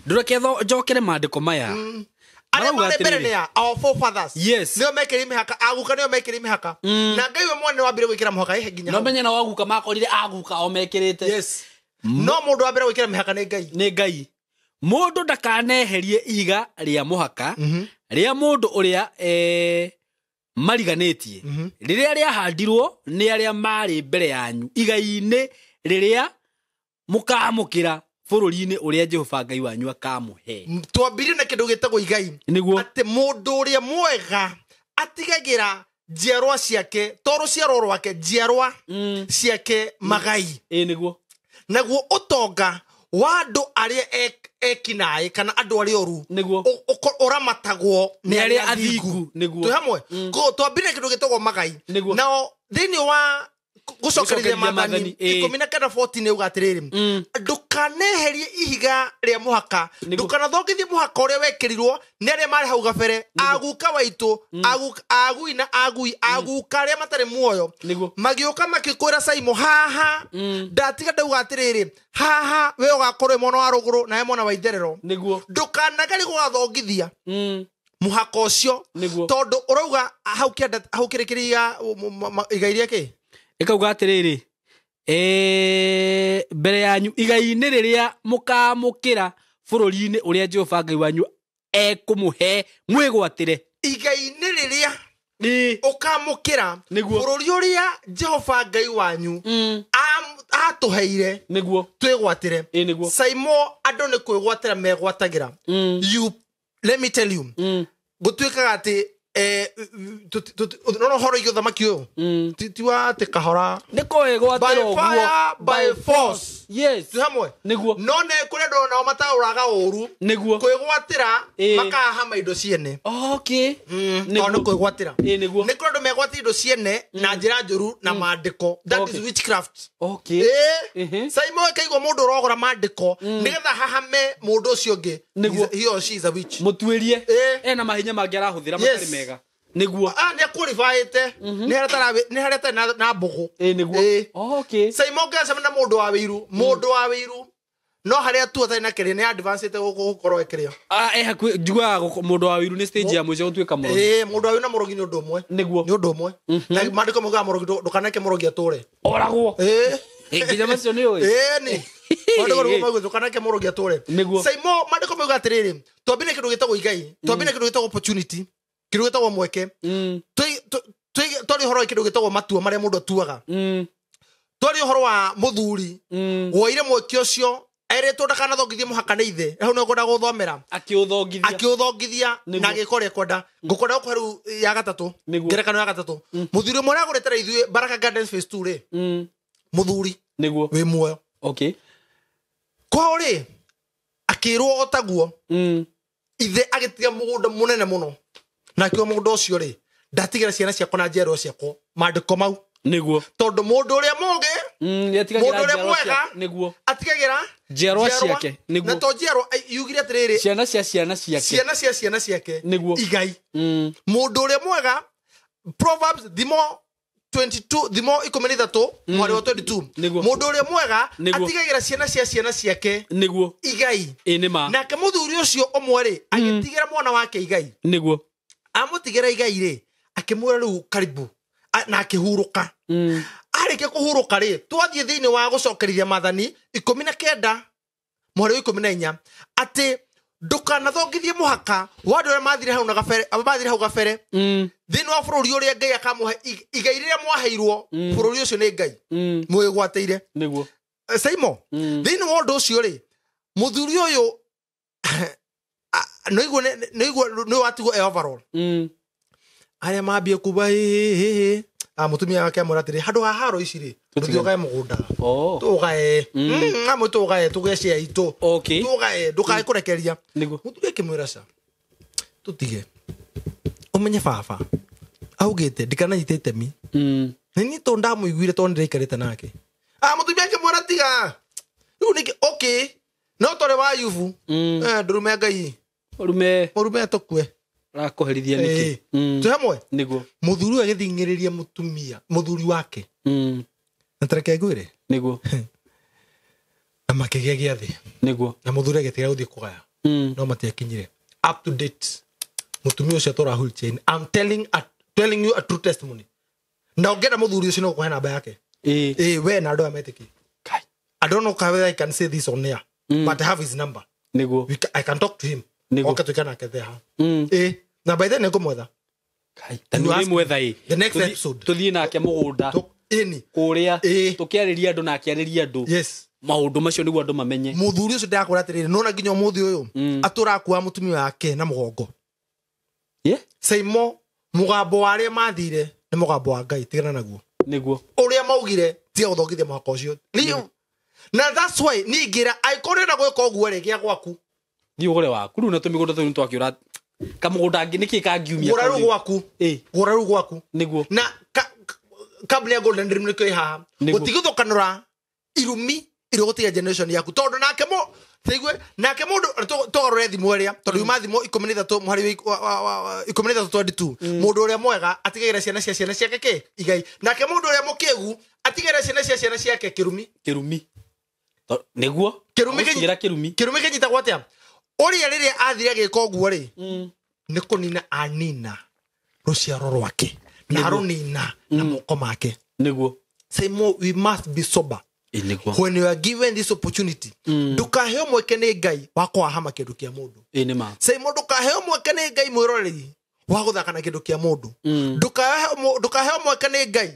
Ndũreke njokere maandĩko maya. Arĩa Marauga marĩ mbere atĩrĩrĩ. nĩ a our forefathers. Yes. Nĩo mekĩrire mĩhaka, aguka nĩo mekĩrire mĩhaka. Na Ngai we mwene wambire gwĩkĩra mũhaka ĩhe nginya No hau. menye na waguka makorire aguka o mekĩrĩte. Yes. No mũndũ wa mbere gwĩkĩra mĩhaka nĩ Ngai. Nĩ Ngai. Mũndũ ndakaneherie ihiga rĩa mũhaka rĩa mũndũ ũrĩa mariganĩtie. Rĩrĩa rĩahandirwo nĩ arĩa marĩ mbere yanyu igai-inĩ rĩrĩa mũkamũkĩra bũrũri-inĩ ũrĩa Jehova Ngai wanyu akamũhe. Twambirie na kĩndũ gĩtagwo igai. Nĩguo. Atĩ mũndũ ũrĩa mwega atigagĩra njiarwa ciake, to rũciaro rwake, njiarwa ciake magai. Ĩĩ nĩguo. Naguo ũtonga wa andũ arĩa ekinaĩ kana andũ arĩa oru Nĩguo. ũramatagwo nĩ arĩa athingu. Nĩguo. Twĩ hamwe. Koguo twambirie na kĩndũ gĩtagwo magai. Nĩguo. Nao thĩinĩ wa gũcokereria maathani 19:14 uga atĩrĩrĩ, ndũkaneherie ihiga rĩa mũhaka, ndũkanathongithie mũhaka ũrĩa wekĩrirwo nĩ arĩa marĩ hau gabere, aguka waitũ, agui na agui, aguka arĩa matarĩ muoyo, magĩũka makĩkwĩra Saimo haha, ndatiga ndauga atĩrĩrĩ, haha we ũgakorwo wĩ mwena wa rũgũrũ nawe mwena wa itherero, ndũkanageri gũgathongithia mũhaka ũcio, tondũ ũrauga hau kĩanda hau kĩrĩkĩria igai rĩa kĩ Ĩkauga atĩrĩrĩ, mbere yanyu igai-inĩ rĩrĩa mũkamũkĩra bũrũri-inĩ ũrĩa Jehova Ngai wanyu ekũmũhe mwĩgwatĩre. Igai-inĩ rĩrĩa ũkamũkĩra bũrũri ũrĩa Jehova Ngai wanyu atũheire nĩguo twĩgwatĩre. Saimo andũ nĩ kwĩgwatĩra megwatagĩra. You let me tell you, gũtuĩkaga atĩ no horo igĩ ũthamaki ũyũ ti wa atĩ kahora nĩ kwĩgwatĩra ũguo by force. Yes. Twĩ hamwe. Nĩguo. No nĩ kũrĩ andũ nao mataũraga ũru nĩguo kwĩgwatĩra makahama indo ciene. Okay. Tondũ nĩ kwĩgwatĩra. Nĩguo. Nĩ kũrĩ andũ megwatĩra indo ciene na njĩra njũru na maandĩko. That is witchcraft. Okay. Saimo ĩkaigua mũndũ ũrogora maandĩko nĩgetha hahame mũndũ ũcio ũngĩ. He or she is a witch. Mũtuĩrie ena mahinya mangĩ arahũthĩra matarĩ mega. Nĩguo. Nĩ aqualifyĩte. Nĩ harĩa atarĩ na mbũgũ. Nĩguo. Okay. Saimo ngacemania na mũndũ wa wĩiru, mũndũ wa wĩiru no harĩa tu atarĩ na kĩrĩa nĩ advanced gũkorwo ekĩrĩa. Hakuhĩ njiguaga mũndũ wa wĩiru nĩ stage ya mũico gũtuĩka mũrogi. Mũndũ wa wĩiru na mũrogi nĩ ũndũ ũmwe. Nĩguo. Nĩ ũndũ ũmwe. Na maandĩko maugaga mũrogi ndũkaneke mũrogi atũre. Oragwo. Nginya macio nĩ ũĩ. Nĩ. Maandĩko nĩguo mauga ndũkaneke mũrogi atũre. Nĩguo. Saimo maandĩko mauga atĩrĩrĩ, twambire kĩndũ gĩtagwo igai, twambire kĩndũ gĩtagwo opportunity, kĩndũ gĩtagwo mweke. Twarĩ ũhoro wa kĩndũ gĩtagwo matua marĩa mũndũ atuaga. Twari ũhoro wa mũthuri woire mweke ũcio erĩtwo ndakanathongithie mũhaka nĩ ithe hau nĩ ngwenda gũthomera akĩũthongithia na agĩka ũrĩa ekwenda. Ngũkwenda gũkũhe rĩu ya gatatũ, ngerekano ya gatatũ. Mũthuri ũmwe ũragũrĩte ithuĩ Baraka Gardens Phase 2 rĩ, mũthuri nĩguo wĩ muoyo. Okay. Kwao rĩ akĩrwo o taguo, ithe agĩtiga mũgũnda mũnene mũno, na akiuga mũgũnda ũcio rĩ ndatigĩra ciana ciakwa na njiarwa ciakwa maandĩko mau. Nĩguo. Tondũ mũndũ ũrĩa mũũgĩ, mũndũ ũrĩa mwega nĩguo atigagĩra njiarwa ciake, nĩguo. Na to njiarwa, yugire atĩrĩrĩ, ciana cia ciana ciake, ciana cia ciana ciake, nĩguo igai. Mũndũ ũrĩa mwega, Proverbs thimo 22, thimo 13, mwari wa 22, mũndũ ũrĩa mwega atigagĩra ciana cia ciana ciake, nĩguo igai. Ĩ nĩ ma. Nake mũthuri ũcio ũmwe rĩ agĩtigĩra mwana wake igai, nĩguo. Amũtigĩra igai rĩ akĩmwĩra rĩu karibu, na akĩhurũka. Arĩkia kũhurũka rĩ, twathiĩ thĩinĩ wa gũcokerithia maathani 19 mweri wa 14 atĩ ndũkanathongithie mũhaka wa andũ arĩa mathire hau na gabere, mathire hau gabere, thĩinĩ wa bũrũri ũrĩa Ngai akamũhe, igai rĩrĩa mwaheirwo, bũrũri ũcio nĩ Ngai mwĩgwatĩire. Nĩguo. Saimo, thĩinĩ wa ũndũ ũcio rĩ, mũthuri ũyũ nĩigua nĩ watigwo e overall. Arĩa mambie kuba hĩ mũtumia wake amwĩra atĩrĩ, handũ ha haro ici rĩ tũthiĩ ũgae mũgũnda, tũgae amwe, tũgae tũgĩe cia itũ, tũgae ndũkae kũrekeria. Mũthuri akĩmwĩra ca tũtige, ũmenye baba augĩte ndikananyite itemi, nĩ niĩ tondũ ndamũiguire tondũ nĩndĩraikarĩte nake. Mũtumia akĩmwĩra tiga rĩu nĩkĩ, okay no tore wa Ayubu, ndũrume Ngai, mũrume tũkue rakoherithia nĩkĩ. Twĩ hamwe. Nĩguo. Mũthuri ũyũ agĩthing'ĩrĩria mũtumia, mũthuri wake, na tareke ngwĩre, nĩguo, na makĩgĩa gĩathĩ, nĩguo, na mũthuri agĩtiga gũthiĩ kũgaya, no matiakinyire up to date. Mũtumia ũcio atwara wheelchair. I'm telling you a true testimony. Na ũngĩenda mũthuri ũcio no gũkũhe namba yake. We na andũ aya metĩkie. I don't know whether I can say this on air, but I have his number. Nĩguo. I can talk to him. Nĩguo. Oke tuikare nake there. Na by then nĩngũmwetha. Nĩũrĩmwetha ĩ. The next episode. Tũthiĩ nake mũgũnda. Ĩni. Kũrĩa. Tũkĩarĩria andũ na akĩarĩria andũ. Yes. Maũndũ macio nĩguo andũ mamenye. Mũthuri ũcio ndĩrakwĩra atĩrĩrĩ, nĩwona nginya ũmũthĩ ũyũ atũrakuaga mũtumia wake na mũgongo. Saimo, mũgambo wa arĩa mathire nĩ mũgambo wa Ngai, tigana naguo. Nĩguo. Ũrĩa maugire tiga gũthongithia mũhaka ũcio. Na that's why niĩ ngĩra angĩkorwo ũrenda gwĩka ũguo rĩ, gĩa gwaku. Thiĩ ũgũre waku rĩu na tũmĩgũnda tũu nĩtwakĩũra kamũgũnda nĩkĩ kangiumia. Gũra rĩu gwaku. Gũra rĩu gwaku. Nĩguo. Na kambuni ya Golden Dream nĩkĩo ĩ haha. Gũtigithũkanũra irumi iria ũgũtiga generation yaku, tondũ nake tũigue nake mũndũ tũgarũre thimũ ĩrĩa, tondũ yuma thimũ 13 mũhari wa 13:22, mũndũ ũrĩa mwega atigagĩra ciana cia ciana ciake kĩ igai, nake mũndũ ũrĩa mũkĩgu atigagĩra ciana cia ciana ciake kĩrumi. Kĩrumi. Nĩguo. Kĩrumi kĩnyitagwo atĩa? Ũrĩa rĩrĩa athire agĩka ũguo rĩ, nĩ kũnina anina rũciaro rwake na arũnina na moko make. Nĩguo. Say more, we must be sober. When you are given this opportunity, ndũkaheo mweke nĩ Ngai wa kũhahama kĩndũ kĩa mũndũ. Say more, ndũkaheo mweke nĩ Ngai mwĩroreri wa gũthaka na kĩndũ kĩa mũndũ. Ndũkaheo mweke nĩ Ngai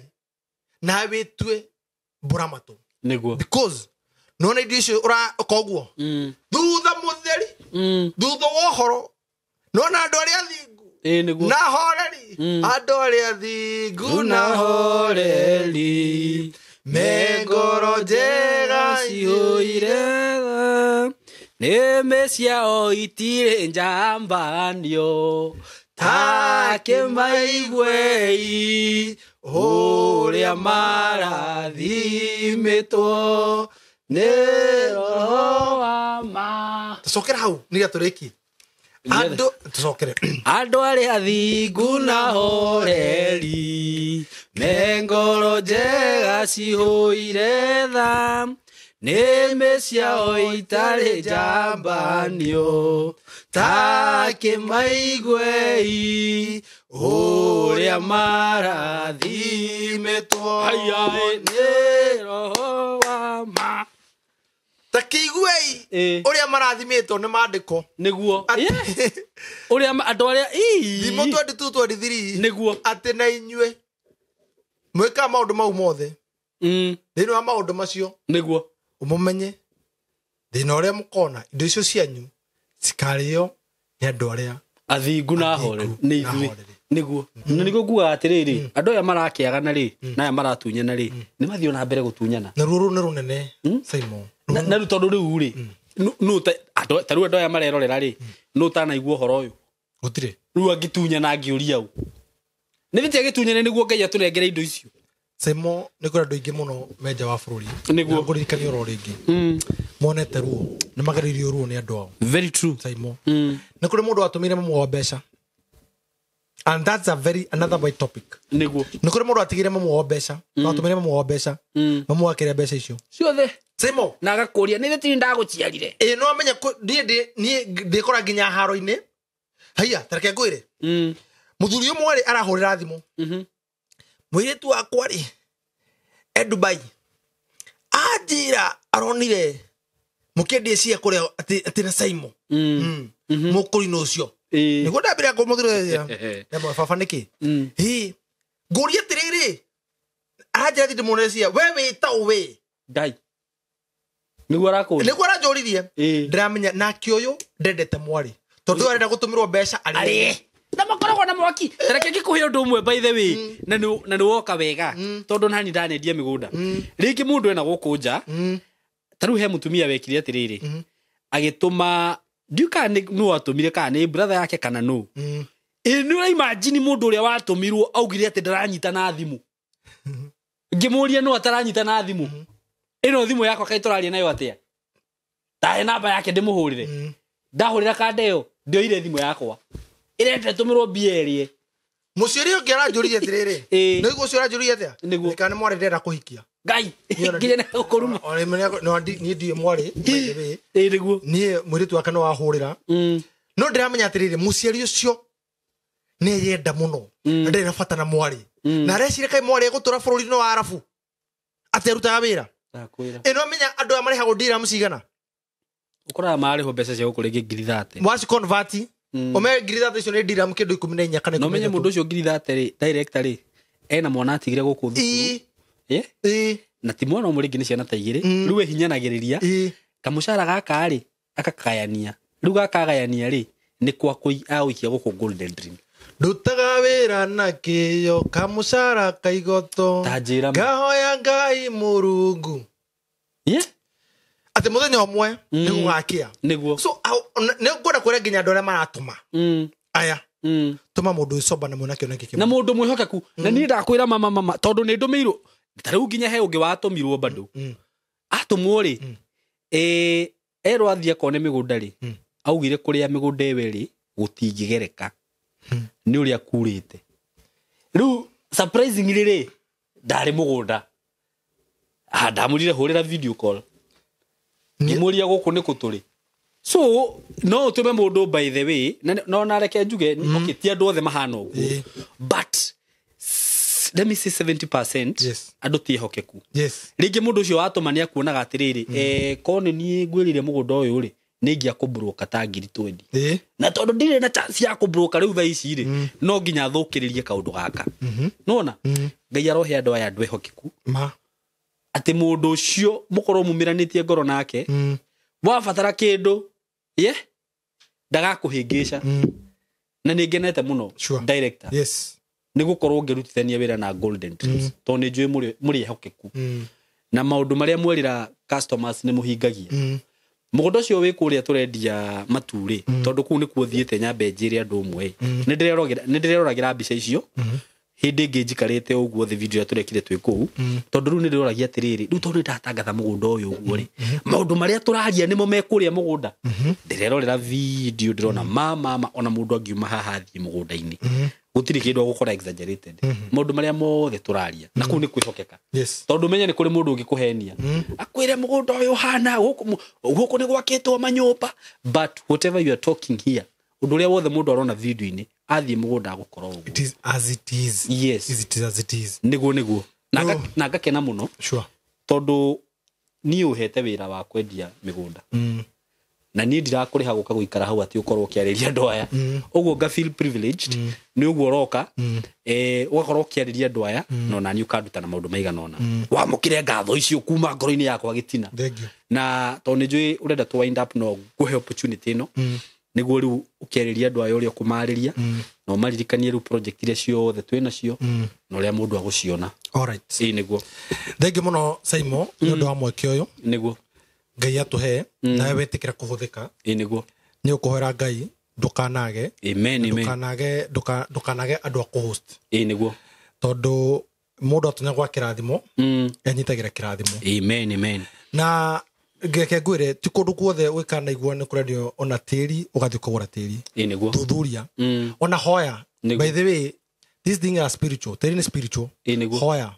na wĩtue mbũramatũ. Nĩguo. Because nĩwona indo icio ũroka ũguo, thutha mũtheri, thutha wa ũhoro, nĩwona andũ arĩa athingu na horeri, andũ arĩa athingu na horeri me ngoro njega ciũire nĩmĩ ciao itirĩ njambanio ta kĩmaiguei ũrĩa marathimĩtwo nĩ roho wa ma. Tũcokere hau nĩgetha tũrĩkie. Andũ tũcokere. Andũ arĩa athingu na horeri me ngoro njega cihũire tha nĩmĩ ciao itarĩ njambanio ta kĩmaiguei ũrĩa marathimĩtwo nĩ roho wa ma. Ta kĩiguei ũrĩa marathimĩtwo nĩ maandĩko. Nĩguo. Ũrĩa andũ arĩa thimũ 22 23 nĩguo atĩ na inyuĩ mwĩkaga maũndũ mau mothe Thĩinĩ wa maũndũ macio Nĩguo. Ũmũmenye thĩna ũrĩa mũkona indo icio cianyu cikarĩo nĩ andũ arĩa Athingu na ahoreri nĩ na ithuĩ. ahoreri. Nĩguo. Na nĩguo ngugaga atĩrĩrĩ, andũ aya marakĩagana rĩ, na aya maratunyana rĩ, nĩ mathiĩ na mbere gũtunyana. Na ruo rũu nĩ rũnene, Simon. Na rĩu tondũ rĩu rĩ, ta rĩu andũ aya marerorera rĩ, nũ ũtanaigua ũhoro ũyũ? Gũtirĩ. Rĩu angĩtunyana angĩũria ũ? Nĩ thĩ agĩtunyane nĩguo Ngai atũnengere indo icio. Simon, nĩ kũrĩ andũ aingĩ mũno me nja wa bũrũri. Nĩguo. Na ngũririkania oro rĩngĩ monete ruo, nĩ magereirio ruo nĩ andũ ao. Very true. Simon, nĩ kũrĩ mũndũ watũmĩire mamu wao mbeca, and that's a very another white topic. Nĩguo. Nĩ kũrĩ mũndũ watigĩire mamu wao mbeca, watũmĩire mamu wao mbeca, mamu akĩrĩa mbeca icio Ciothe. Simon. Na agakũria nĩ thĩ ndagũciarire. Ĩ no amenye niĩ ndĩkora nginya haro-inĩ. Haiya, tareke ngwĩre, mũthuri ũmwe rĩ arahũrĩra thimũ, mũirĩtu wakwa rĩ e Dubai, anjĩra aronire mũkĩendia cia kũrĩa atĩ na Simon mũkũrinũ ũcio. Nĩguo ndambĩrĩria kũmũthurĩria ndamwĩra, baba nĩkĩ hĩ ngũria atĩrĩrĩ, aranjĩra thiĩ ndĩmuonere cia we wĩ ta ũ we. Ngai. Nĩguo arakũria. Nĩguo aranjũririe. Ndĩramenya nake ũyũ ndendete mwarĩ tondũ ũyũ arenda gũtũmĩrwo mbeca arĩe. Arĩe. Na makoragwo na mwaki. Tareke ngĩkũhe ũndũ ũmwe by the way, na nĩ woka wega tondũ nani ndanendia mĩgũnda. Rĩngĩ mũndũ ena gũkũ nja, ta rĩu he mũtumia wekire atĩrĩrĩ, agĩtũma, ndiũ kana nũ watũmire, kana nĩ brother yake kana nũ. Ĩ nĩ ũraimagine mũndũ ũrĩa watũmirwo augire atĩ ndaranyita na thimũ. Ngĩmũria nũ ataranyita na thimũ. Ĩno thimũ yakwa kaĩ tũraria nayo atĩa? Ndahe namba yake ndĩmũhũrĩre. Ndahũrĩra kanda ĩyo, ndioire thimũ yakwa. Ĩrenda ĩtũmĩrwo mbia ĩrĩe. Mũciĩ ũngĩ aranjũririe atĩrĩrĩ, Ĩ. nĩ ũguo ũcio ũranjũririe atĩa? Nĩguo. Nĩ kana nĩ mwarĩ ndĩrenda kũhikia. Ngai, nginya nĩ gũkũruma. Niĩ ndiũĩ mwarĩ, by the way. Ĩ nĩguo. Niĩ mũirĩtu wake nĩ wahũrĩra. No ndĩramenya atĩrĩrĩ, mũciari ũcio nĩ eyenda mũno na ndarĩ na bata na mwarĩ, na areciria kaĩ mwarĩ egũtũra bũrũri-inĩ wa Arabu atĩ arutaga wĩra. Ndakwĩra. Ĩno menya andũ aya marĩhagwo dirham cigana? Ũkoraga marĩhwo mbeca cia gũkũ rĩngĩ ngiri 30. Waci convert, ũmenye ngiri 30 icio nĩ dirham kĩndũ 14 kana Na ũmenye 13. mũndũ ũcio ngiri 30 rĩ, director rĩ, ena mwana atigire gũkũ thukuru. Ĩ. Ĩ? Ĩ. Na ti mwana ũmwe rĩngĩ nĩ ciana ta igĩrĩ. Rĩu ĩhinyanagĩrĩria. Ĩ. Kamũcara gaka rĩ, akakagayania. Rĩu gakagayania rĩ, nĩ kwa agũikia gũkũ Golden Dream. Ndutaga wĩra na kĩyo kamũcara kaigoto, Ta njĩra ma. ngahoya Ngai Mũrungu Ye? atĩ mũthenya ũmwe nĩ gũgakĩa. Nĩguo. So nĩ ngwenda kwĩra nginya andũ arĩa maratũma aya, tũma mũndũ wĩ sober na mwĩna kĩoneki kĩmwe. Na mũndũ mwĩhokeku. Na niĩ ndakwĩra mama, mama, tondũ nĩ ndũmĩirwo. Ta rĩu nginya he ũngĩ watũmirwo bado. Atũmwo rĩ, erwo athiĩ akone mĩgũnda rĩ, augire kũrĩa mĩgũnda ĩyo ĩrĩ gũtingĩgereka. Nĩ ũrĩa kurĩte. Rĩu surprisingly rĩ, ndarĩ mũgũnda. Ndamũrire hũrĩra video call. Ngĩmũria gũkũ nĩ kũ tũrĩ. So no ũtũme mũndũ by the way, na no na reke njuge, okay, ti andũ othe mahana ũguo. But let me say 70% Yes. andũ ti ehokeku. Yes. Rĩngĩ mũndũ ũcio watũma nĩ akuonaga atĩrĩrĩ, korwo nĩ niĩ ngwĩrire mũgũnda ũyũ rĩ, nĩ ingĩa kũmburoka ta ngiri 20. Na tondũ ndirĩ na chance ya kũmburoka rĩu thaa ici rĩ, no nginya thũkĩrĩrie kaũndũ gaka. Nĩwona? Ngai arohe andũ aya andũ ehokeku. Ma. Atĩ mũndũ ũcio mũkorwo mumĩranĩtie ngoro nake, wabatara kĩndũ, ye, ndagakũhĩngĩca. Na nĩ ngenete mũno, Sure. director. Yes. Nĩ gũkorwo ngĩrutithania wĩra na Golden Dreams. Tondũ nĩ njũĩ mũrĩ ehokeku. Na maũndũ marĩa mwerĩra customers nĩ mũhingagia. Mũgũnda ũcio wĩ kũrĩa tũrendia maturĩ, tondũ kũu nĩkuo thiĩte nyambe njĩre andũ ũmwe. Nĩ ndĩreroragĩra mbica icio. Hĩndĩ ĩngĩ njikarĩte ũguo thĩ video ĩrĩa tũrekire twĩ kũu. Tondũ rĩu nĩ ndĩroragia atĩrĩrĩ, rĩu tondũ nĩndatangatha mũgũnda ũyũ ũguo rĩ, maũndũ marĩa tũraria nĩmo me kũrĩa mũgũnda. Ndĩrerorera video, ndĩrona ma, ona mũndũ angiuma haha athiĩ mũgũnda-inĩ. Gũtirĩ kĩndũ agũkora exaggerated. Maũndũ marĩa mothe tũraria, na kũu nĩ kwĩhokeka. Yes. Tondũ menye nĩ kũrĩ mũndũ ũngĩkũhenia. Akwĩre mũgũnda ũyũ ũhana, gũkũ nĩ gwakĩtwo manyũmba. But whatever you are talking here, ũndũ ũrĩa wothe mũndũ arona video-inĩ, athiĩ mũgũnda agũkorwo ũguo. It is as it is. Yes. It is as it is. Nĩguo, nĩguo. Na No. ngakena mũno. Sure. Tondũ niĩ ũhete wĩra wa kwendia mĩgũnda. Na niĩ ndirakũrĩha gũka gũikara hau atĩ ũkorwo ũkĩarĩria andũ aya. Ũguo nga feel privileged nĩ ũguo ũroka, ũgakorwo ũkĩarĩria andũ aya, no nani ũkanduta na maũndũ maigana ũna. Wamũkĩre ngatho icio kuma ngoro-inĩ yakwa gĩtina. Na tondũ nĩ njũĩ ũrenda tũ wind up, no ngũhe opportunity ĩno nĩguo rĩu ũkĩarĩria andũ aya ũrĩa ũkũmarĩria, na ũmaririkanie rĩu project iria ciothe twĩ nacio na ũrĩa mũndũ agũciona. Alright. Ĩĩ nĩguo. Thank you mũno Saimo nĩ ũndũ wa mweke ũyũ. Nĩguo. Ngai atũhe nawe wetĩkĩra kũhũthĩka. Ĩĩ nĩguo. Nĩ ũkũhoera Ngai ndũkanage. Amen, amen. Ndũkanage andũ a kũhost. Ĩĩ nĩguo. Tondũ mũndũ atonya gwa kĩrathimo, enyitagĩra kĩrathimo. Amen, amen. Na ngeke ngwĩre ti kũndũ guothe wĩkanaigua nĩ kũrendio ona tĩri ũgathiĩ ũkagũra tĩri. Ĩĩ nĩguo. Thuthuria. Ona hoya. By the way, this thing is spiritual. Tĩri nĩ spiritual. Ĩĩ nĩguo. Hoya.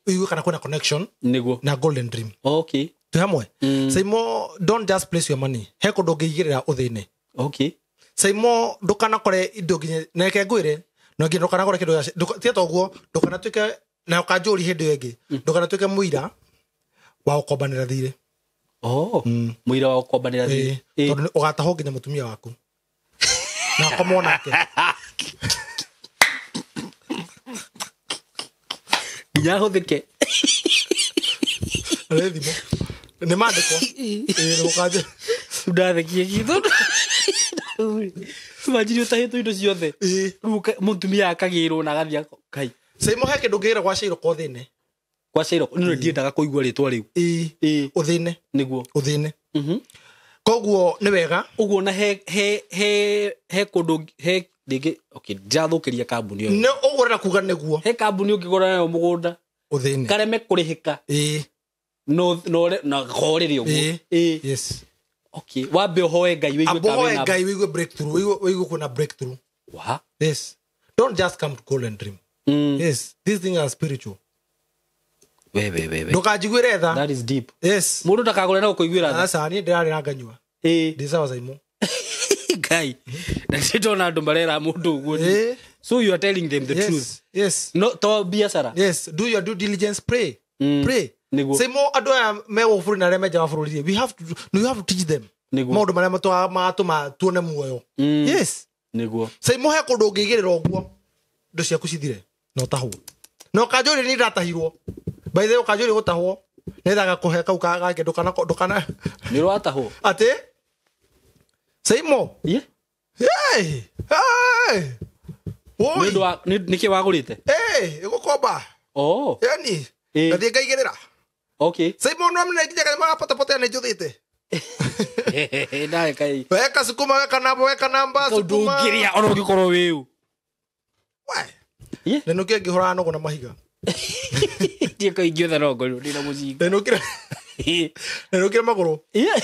Ũigue kana kwĩna connection Nĩguo. na golden dream. Okay. Twĩ hamwe. Saimo, don't just place your money. He kũndũ ũngĩigĩrĩra ũthĩne. Okay. Saimo, ndũkanakore indo nginya na reke ngwĩre, no nginya ndũkanagũre kĩndũ gĩa tiga toguo, ndũkanatuĩke na ũkanjũri hĩndĩ ĩyo ĩngĩ, ndũkanatuĩke mũira wa gũkombanĩra thirĩ. Oh, mũira wa gũkombanĩra thirĩ. Tondũ ũgatahwo nginya mũtumia waku na akomwo nake. Nginya ahũthĩke. Nĩ thimũ. Nĩ maandĩko. Ĩĩ, Ndathekie githo. Imagine ũtahĩtwo indo ciothe. Rĩu mũtumia akagĩrwo na agathiĩ kai. Saimo, he kĩndũ ũngĩgĩra gwa Cairo ko thĩne. Gwa Cairo, nĩ ndiendaga kũigua rĩtwa rĩu. Ĩĩ. Ũthĩne. Nĩguo. Ũthĩne. Koguo nĩ wega. Ũguo na he he he he kũndũ he rĩngĩ, okay, ndirathũkĩria kambuni ĩyo. Nĩ ũguo ũrenda kuga nĩguo. He kambuni ũngĩgũra nayo mũgũnda. Ũthĩne. Kareme kũrĩhĩka. Ĩĩ. No no na korĩre ũguo. Ĩĩ. Yes. Okay, wambe ũhoe Ngai wĩigue ka wĩna. Ngai wĩigue breakthrough, wĩigue kwĩna breakthrough. Wa? Yes. Don't just come to golden dream. Yes, these things are spiritual. We. Ndũkanjiguĩre tha. That is deep. Yes. Mũndũ ndakagũre na gũkũiguĩra tha. Aca, niĩ ndĩrarĩ na nganyua. Ĩĩ. Ndĩ sawa Saimo. Ngai. Na ndĩrona andũ marera mũndũ ũguo. So you are telling them the truth. Yes. No to biacara. Yes, do your due diligence, pray. Pray. Nĩguo. Saimo, andũ aya me gũkũ bũrũri na arĩa me nja wa bũrũri, we have to teach them. Nĩguo. Maũndũ marĩa matũma tuone muoyo. Yes. Nĩguo. Saimo, he kũndũ ũngĩigĩrĩra ũguo indo ciaku cithire na ũtahwo. Na ũkanjũria nĩ ndatahirwo. By the way, ũkanjũria gũtahwo nĩethaga kũhe kau gake ndũkana. Nĩ ũratahwo? Atĩ? Saimo. Yeah. Hey! Hey! Nĩ ũndũ wa nĩkĩ wagũrĩte? Hey, ĩgũkomba. Oh. Yani. Ngathiĩ ngaigĩrĩra. Okay. Saimo, no mne nginya kama pota pota nĩ njuthĩte. Ndae kai. Weka sukuma, weka namba, weka namba, sukuma. Ndũngĩrĩa ona ũngĩkorwo wĩu. We. Yeah. Nĩnũkire ngĩhũraga nũgũ na mahiga. Ndiĩ ko ingĩotha no ngorwo ndĩna mũcinga. Nĩnũkire magũrũ. Yeah.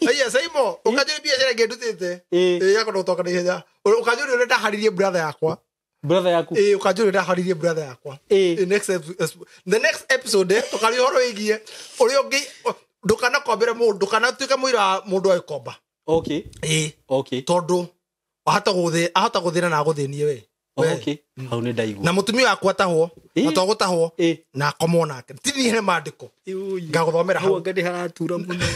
Aya Saimo, ũkanjũria biacara ĩngĩ ndutĩte. Ĩĩ, yakorwo gũtoka na ihenya. Ũkanjũria ũrĩa ndaharirie brother yakwa. Brother yaku? Ĩĩ, ũkanjũria ndaharirie brother yakwa. The next episode tũkaria ũhoro wĩgiĩ ũrĩa ũngĩ ndũkanakombere mũndũ, ndũkanatuĩke mũira wa mũndũ agĩkomba. Okay. Ĩĩ. Okay. Tondũ ahota gũthĩna na agũthĩnie we. Okay. Hau nĩ ndaigua. Na mũtumia waku atahwo, na to gũtahwo, na akomwo nake. Ti niĩ nĩ maandĩko. Ngagũthomera hau. Anga nĩ haratura mũno.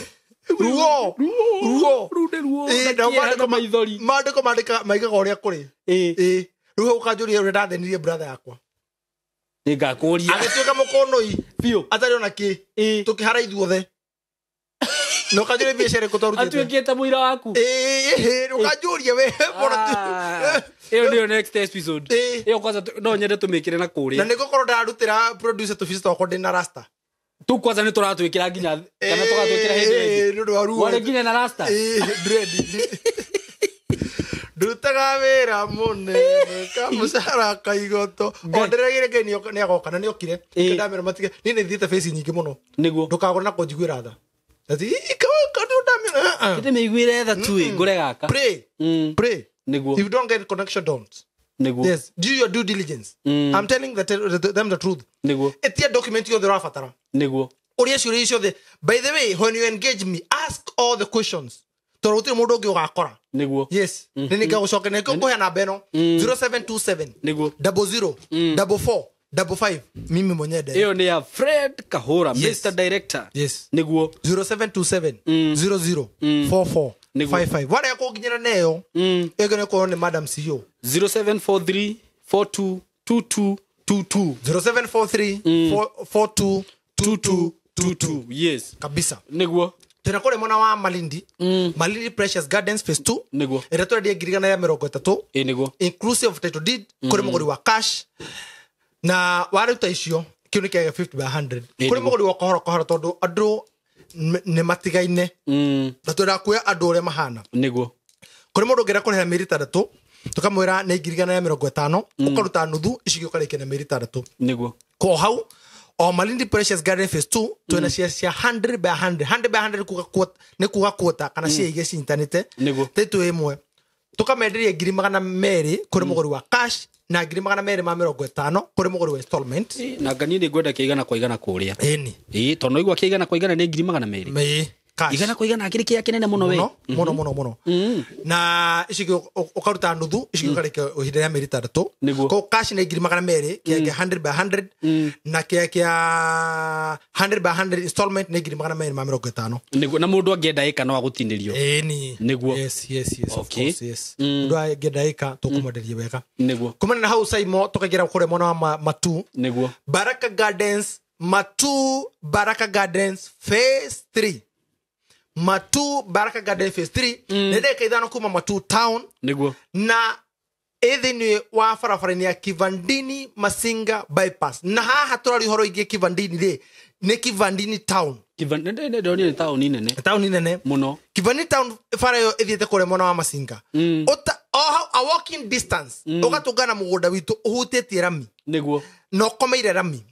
Ruo. Ruo. Rũu nĩ ruo. Na maandĩko maithori. Maandĩko maigaga ũrĩa kũrĩ. Ĩĩ. Rĩu hau ũkanjũria ũrĩa ndathĩnirie brother yakwa. Nĩngakũria. Agĩtuĩka mũkũnũi. Biũ. Atarĩ ona kĩ. Tũkĩhara ithuothe. Na ũkanjũria biacara ĩrĩkũ twarutĩte. Atuĩkĩte mũira waku. Ĩĩ, ũkanjũria we. Ĩyo nĩyo next episode. Ĩyo kwanza no nyende tũmĩkĩre na kũrĩa. Na nĩngũkorwo ndarutĩra producer tũbica twakwa ndĩ na rasta. Tu kwanza nĩ tũratwĩkĩra nginya kana tũgatwĩkĩra hĩndĩ ĩngĩ. Nĩ ũndũ wa ruo. Warĩ nginya na rasta. Ĩĩ, dread. Ndutaga wĩra mũnene kamũcara kaigoto. O ndĩragĩre Ngai nĩ agoka na nĩokire. Ndamera matige niĩ nĩ thiĩte face nyingĩ mũno. Nĩguo. Ndũkagũre na kũnjiguĩra tha. Ati ka ndamera. Ndĩmĩiguĩre tha tu ngũre gaka. Pray. Pray. Nĩguo. If you don't get connection, don't. Nĩguo. Yes, do your due diligence. I'm telling them the truth. Nĩguo. Etia document yothe ũrabatara. Nĩguo. Ũria ciũria ciothe. By the way, when you engage me, ask all the questions. Tondũ gũtirĩ mũndũ ũngĩ ũgakora. Nĩguo. Yes. Nĩ nĩngagũcokeria. Nĩkĩo ngũhe namba ĩno. 0727. Nĩguo. 00 44 55 mimi mwenyewe Ĩyo nĩ ya Fred Kahũra. Yes. Mr Director. Yes. Nĩguo. 0727 00 44 Nĩguo. 55. Warega kũnginyĩra neyo ĩyo nĩ korwo nĩ Madam CEO. 0743 42 22 22. 0743 42 22 22. Yes. Kabisa. Nĩguo. Twĩna kũrĩa mwena wa Malindi, Malindi Precious Gardens phase 2. Nĩguo. Ĩrĩa tũrendia 130,000. Ĩ nĩguo. Inclusive of title deed kũrĩ mũgũri wa cash, na waruta icio kĩu nĩ kĩaga 50 by 100. Ĩ, Kũrĩ nĩguo. mũgũri wa kahora kahora, tondũ andũ nĩ matigaine na twenda kuoya andũ ũrĩa mahana. Nĩguo. Kũrĩ mũndũ ũngĩenda kũrĩha mĩeri 6, tũkamwĩra nĩ 150,000, ũkaruta nuthu icio ingĩ ũkarĩkia na mĩeri 6. Nĩguo. Ko hau o Malindi Precious Garden phase 2 twĩna cia 100 by 100. 100 by 100 kuga nĩ kuga quota kana cia iria cinyitanĩte. Nĩguo. Tĩtũ ĩmwe tũkamenderia 200,000 kũrĩ mũgũri wa cash na 250,000 kũrĩ mũgũri wa installment. Ĩ, na ngani nĩ ngwenda kĩa igana kwa igana kũrĩa. Ĩni. Ĩ, tondũ igua kĩa igana kwa igana nĩ 200,000. Ĩ, cash. Igana kwa igana akĩrĩ kĩa kĩnene mũno we. Mũno mũno mũno mũno. Na icio ingĩ ũkaruta nuthu icio ingĩ ũkarĩkia ihinda rĩa mĩeri 6. Nĩguo. Koguo cash nĩ 200,000 kĩa kĩa 100 by 100, na kĩa kĩa 100 by 100 installment nĩ 250,000. Nĩguo. Na mũndũ angĩenda ĩka no agũtinĩrio. Ĩni. Nĩguo. Yes, of Okay. course, yes. Mũndũ angĩenda ĩka tũkũmwenderia wega. Nĩguo. Kumana na hau Saimo tũkaingĩra kũrĩa mwena wa Matu. Nĩguo. Baraka Gardens, Matu Baraka Gardens phase 3. Matu Baraka Garden phase 3 nĩ ndagĩka 5 kuma Matu town. Nĩguo. Na ĩ thĩinĩ wa barabara-inĩ ya Kivandini Masinga bypass. Na haha tũraria ũhoro ingĩ Kivandini rĩ, nĩ Kivandini town. Ndĩronire nĩ taũni nene. Taũni nene mũno. Kivandini town bara ĩyo ĩthiĩte kũrĩa mwena wa Masinga. Ũta o hau a walking distance ũgatũngana mũgũnda witũ ũhutĩtie rami. Nĩguo. Na ũkomeire rami.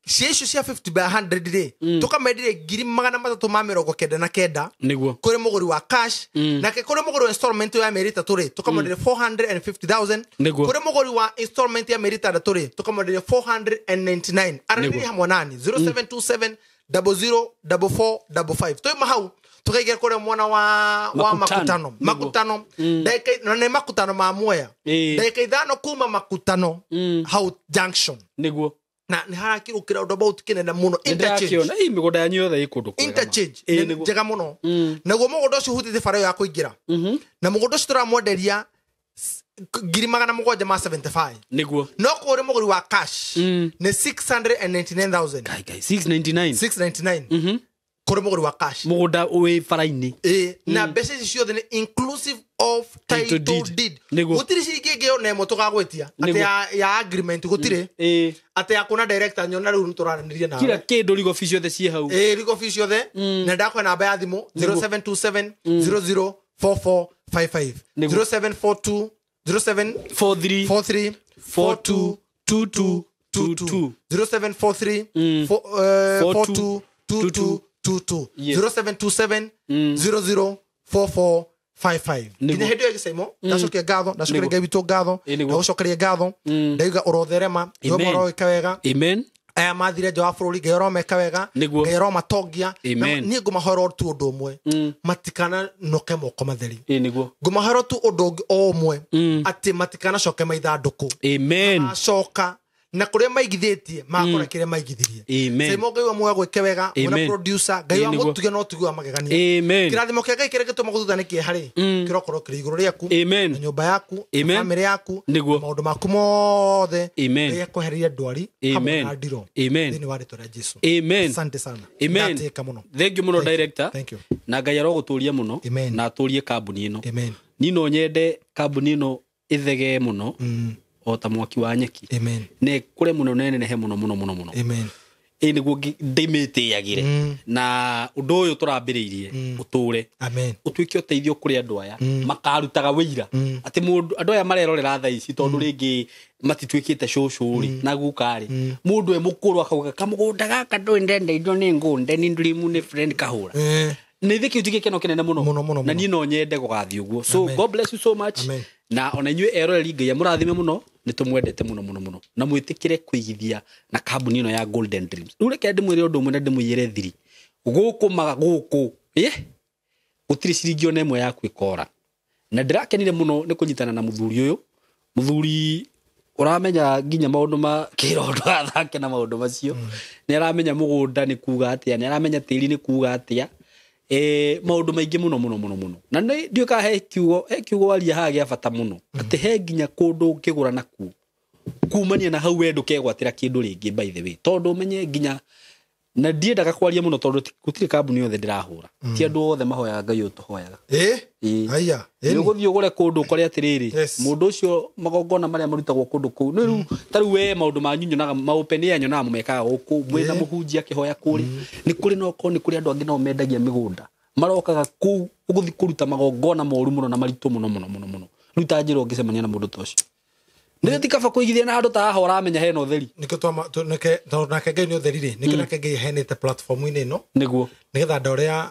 Cia icio cia 50 by 100 rĩ, tũkamenderia 399,000. Nĩguo. Kũrĩ mũgũri wa cash. Nake kũrĩ mũgũri wa installment ya mĩeri 3 rĩ, tũkamwenderia 450,000. Nĩguo. Kũrĩ mũgũri wa installment ya mĩeri 6 rĩ, tũkamwenderia 499. Aranĩria hamwe nani 0727 00 44 55. Twauma hau tukaigera kũrĩa mwena wa Makutano. Makutano. Nĩguo. Makutano. Ndagĩka na nĩ Makutano ma Mwea. Ndagĩka 5 kuma Makutano hau junction. Nĩguo. Na nĩ harakĩrũkĩra roundabout kĩnene mũno, interchange. Nĩndĩrakĩona ĩ mĩgũnda yanyu yothe ĩ kũndũ kwega ma. Interchange. Ĩ, Nĩ nĩguo. njega mũno. Naguo mũgũnda ũcio ũhutĩtie bara ĩyo ya kũingĩra, na mũgũnda ũcio tũramwenderia 775,000. Nĩguo. No kũrĩ mũgũri wa cash nĩ 699,000. Kai kai 699. 699 kũrĩ mũgũri wa cash. Mũgũnda wĩ bara-inĩ. Ĩ, na mbeca ici ciothe nĩ inclusive of Title title deed. deed. Nĩguo. Gũtirĩ ciringi ĩngĩ ona ĩmwe tũgagwĩtia atĩ Nĩguo. ya agreement gũtirĩ, atĩ ya kuona director nyona rĩu nĩtũraranĩria nawe. Kila kĩndũ legal fees ciothe ciĩ hau. Ĩ, legal fees ciothe. Na ndakũhe namba ya thimũ 0727 00 44 55. Nĩguo. 0742 07 43 43 42 22 22. 0743 42 22 22. Yes. 0727 00 44 55. Nĩguo. Nginya hĩndĩ ĩyo ĩgĩcaimo, ndacokia ngatho, ndacokeria Nĩguo. Ngai witũ ngatho, Ĩ, nĩguo. ndagũcokeria ngatho, ndauga ũrotherema, Amen. Ngai ũroĩka wega. Amen. Aya mathire nja wa bũrũri, Ngai ũromeka wega, Nĩguo. Ngai ũromatongia. Amen. Na niĩ ngũmahoera tu ũndũ ũmwe, matikananoke moko matheri. Ĩ, nĩguo. Ngũmahoera tu ũndũ ũngĩ o ũmwe, atĩ matikanacoke maithandũkũ. Amen. Acoka na kũrĩa maigithĩtie magakora kĩrĩa maigithirie. Amen. Saimo, Ngai wa muoyo gwĩke wega, mwena Amen. producer, Ngai wa Ĩ, nĩguo. mũtuge na ũtugi wa magegania. Amen. Kĩrathimo kĩa Ngai kĩrĩa gĩtũma gũthutha nĩ kĩeha rĩ, kĩrokorwo kĩrĩ igũrũ rĩaku, Amen. na nyũmba yaku, na Amen. bamĩrĩ yaku, Nĩguo. na maũndũ maku mothe. Amen. Ngai akwehererie ndwari hamwe Amen. na ndiro Amen. thĩinĩ wa rĩtwa rĩa Jesu. Amen. Asante sana. Amen. Ndatĩka mũno. Thank you mũno Thank you. director. Thank you. Na Ngai arogũtũria mũno Amen. na atũrie kambuni ĩno. Amen. Niĩ no nyende kambuni ĩno ĩthegee mũno o ta mwaki wa nyeki. Amen. Na ĩkũre mũno na ĩnenehe mũno mũno mũno mũno. Amen. Ĩ nĩguo ndĩmĩtĩagĩre. Na ũndũ ũyũ tũrambĩrĩirie ũtũre. Amen. Ũtuĩke ũteithio kũrĩ andũ aya makarutaga wĩira atĩ mũndũ andũ aya marerorera thaa ici tondũ rĩngĩ matituĩkĩte cũcũ rĩ na guka rĩ, mũndũ e mũkũrũ akauga kamũgũnda gaka ndũĩ ndenda indo nĩ ngũnde nĩ ndrimu nĩ friend kahũra. Nĩ thĩ kĩu ti gĩkeno kĩnene mũno. Mũno, mũno, Na mũno. niĩ no nyende gũgathiĩ ũguo. So Amen. God bless you so much. Amen. Na ona inyuĩ eroreri, Ngai amũrathime mũno, nĩ tũmwendete mũno mũno mũno, na mwĩtĩkĩre kũigithia na kambuni ĩno ya Golden Dreams. Rĩu reke ndĩmwĩre ũndũ ũmwe na ndĩmũiyĩre thiri gũkũ ma gũkũ ĩ gũtirĩ ciringi ona ĩmwe yaku ĩkora. Na ndĩrakenire mũno nĩ kũnyitana na mũthuri ũyũ, mũthuri Ũramenya nginya maũndũ ma kĩroho ndũgathake na maũndũ macio. Nĩ aramenya mũgũnda nĩ kuga atĩa, nĩ aramenya tĩri nĩ kuga atĩa. Maũndũ maingĩ mũno mũno mũno mũno. Na nĩ ndiũĩ kana he kiugo waria haha gĩa bata mũno. Atĩ he nginya kũndũ ũngĩgũra nakuo kumania na hau we ndũkegwatĩra kĩndũ rĩngĩ by the way. Tondũ ũmenye nginya na ndiendaga kwaria mũno tondũ gũtirĩ kambuni yothe ndĩrahũra. Ti andũ othe mahoyaga Ngai ũyũ tũhoyaga. Haya. Nĩ ũgũthiĩ ũgũre kũndũ ũkore atĩrĩrĩ, mũndũ ũcio magongona marĩa marutagwo kũndũ kũu. Nĩ rĩu ta rĩu we maũndũ manyu nyonaga maũpeni ya nyonaga mũmekaga gũkũ, mwĩna mũhunjia akĩhoya kũrĩa. Nĩ kũrĩ na okorwo nĩ kũrĩ andũ angĩ nao mendagia mĩgũnda. Marokaga kũu ũgũthiĩ kũruta magongona moru mũno na maritũ mũno mũno mũno mũno. Rĩu ta njĩra ũngĩcemania na mũndũ ta ũcio. Nĩ ti kaba kũigithia na handũ ta haha ũramenya hena ũtheri. Nĩkĩo tondũ nake Ngai nĩ ũtheri rĩ, nĩkĩo nake Ngai aheanĩte platform-inĩ ĩno. Nĩguo. Nĩgetha andũ arĩa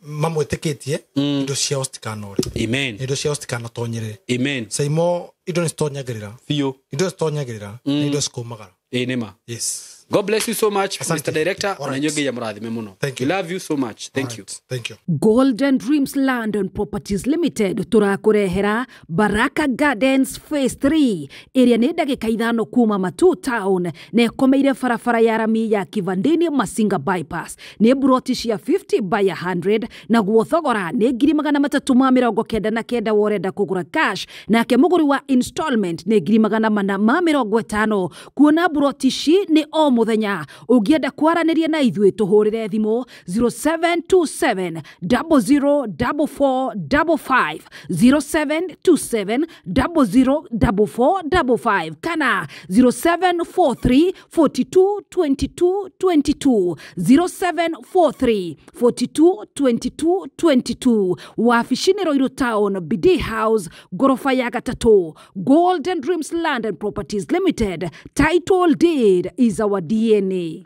mamwĩtĩkĩtie indo ciao citikanore. Amen. Indo ciao citikanatonyerere. Amen. Saimo indo nĩ citonyagĩrĩra. Biũ. Indo citonyagĩrĩra na indo cikumagara. Ĩĩ nĩ ma. Yes. God bless you so much, Asante. Mr. Director. All right. Na inyuĩ Ngai amũrathime mũno. Thank you. We love you so much. Thank you. Thank you. Golden Dreams Land and Properties Limited tũrakũrehera Baraka Gardens Phase 3 ĩrĩa nĩ ndagĩka 5 kuma Matuu Town na ĩkomeire barabara ya rami ya Kivandini Masinga Bypass. Nĩ buroti cia 50 by 100 naguo thogora nĩ 399 worenda kũgũra cash, nake mũgũri wa installment nĩ 450. Kuona buroti ici nĩ o mũthenya. Ũngĩenda kwaranĩria na ithuĩ tũhũrĩre thimũ 0727 004455, 0727 004455 kana 0743 42 22 22, 0743 42 22 22. Wabici nĩ Ruiru Town, BD House, ngoroba ya 3. Golden Dreams Land and Properties Limited. Title deed is our DNA.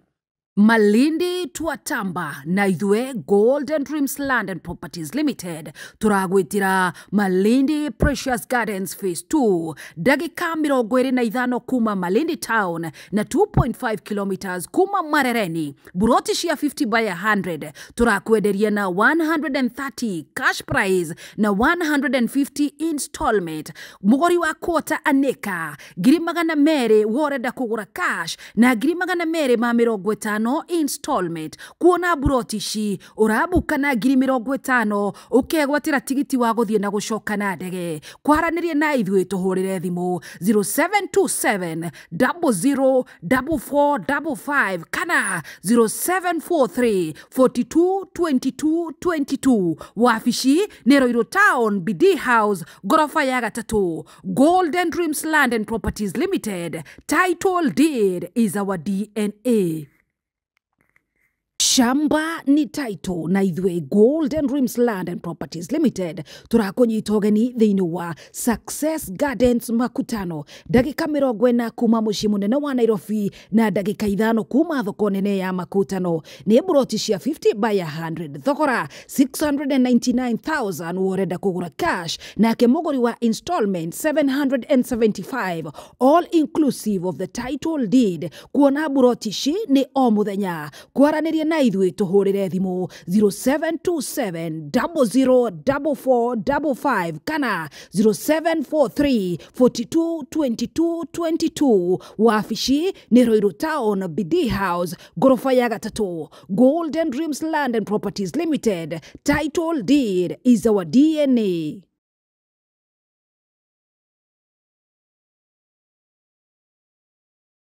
Malindi twatamba na ithuĩ Golden Dreams Land and Properties Limited tũragwĩtĩra Malindi Precious Gardens Phase 2 ndagĩka 25 kuma Malindi Town na 2.5 kilometers kuma Marereni. Buroti cia 50 by 100 tũrakwenderia na 130 cash price na 150 installment. Mũgũri wa quarter aneka 200,000 worenda kũgũra cash na 250 installment. Kuona buroti ici ũrabuka na 50,000 ũkegwatĩra tigiti wa gũthiĩ na gũcoka na ndege. Kwaranĩria na ithuĩ tũhũrĩre thimũ 0727 004455 kana 0743 42 22 22. Wabici nĩ Ruiru Town, BD House, ngoroba ya 3. Golden Dreams Land and Properties Limited. Title deed is our DNA. Shamba ni title na ithuĩ Golden Dreams Land and Properties Limited tũrakũnyita ũgeni thĩinĩ wa Success Gardens Makutano, ndagĩka 40 kuma mũciĩ mũnene wa Nairobi na ndagĩka 5 kuma thoko nene ya Makutano. Nĩ buroti cia 50 by 100, thogora 699,000 worenda kũgũra cash, nake mũgũri wa installment 775, all inclusive of the title deed. Kuona buroti ici nĩ o mũthenya. Kwaranĩria na ithuĩ tũhũrĩre thimũ 0727 004455 kana 0743 42 22 22. Wabici nĩ Ruiru Town, BD House, ngoroba ya 3. Golden Dreams Land and Properties Limited. Title deed is our DNA.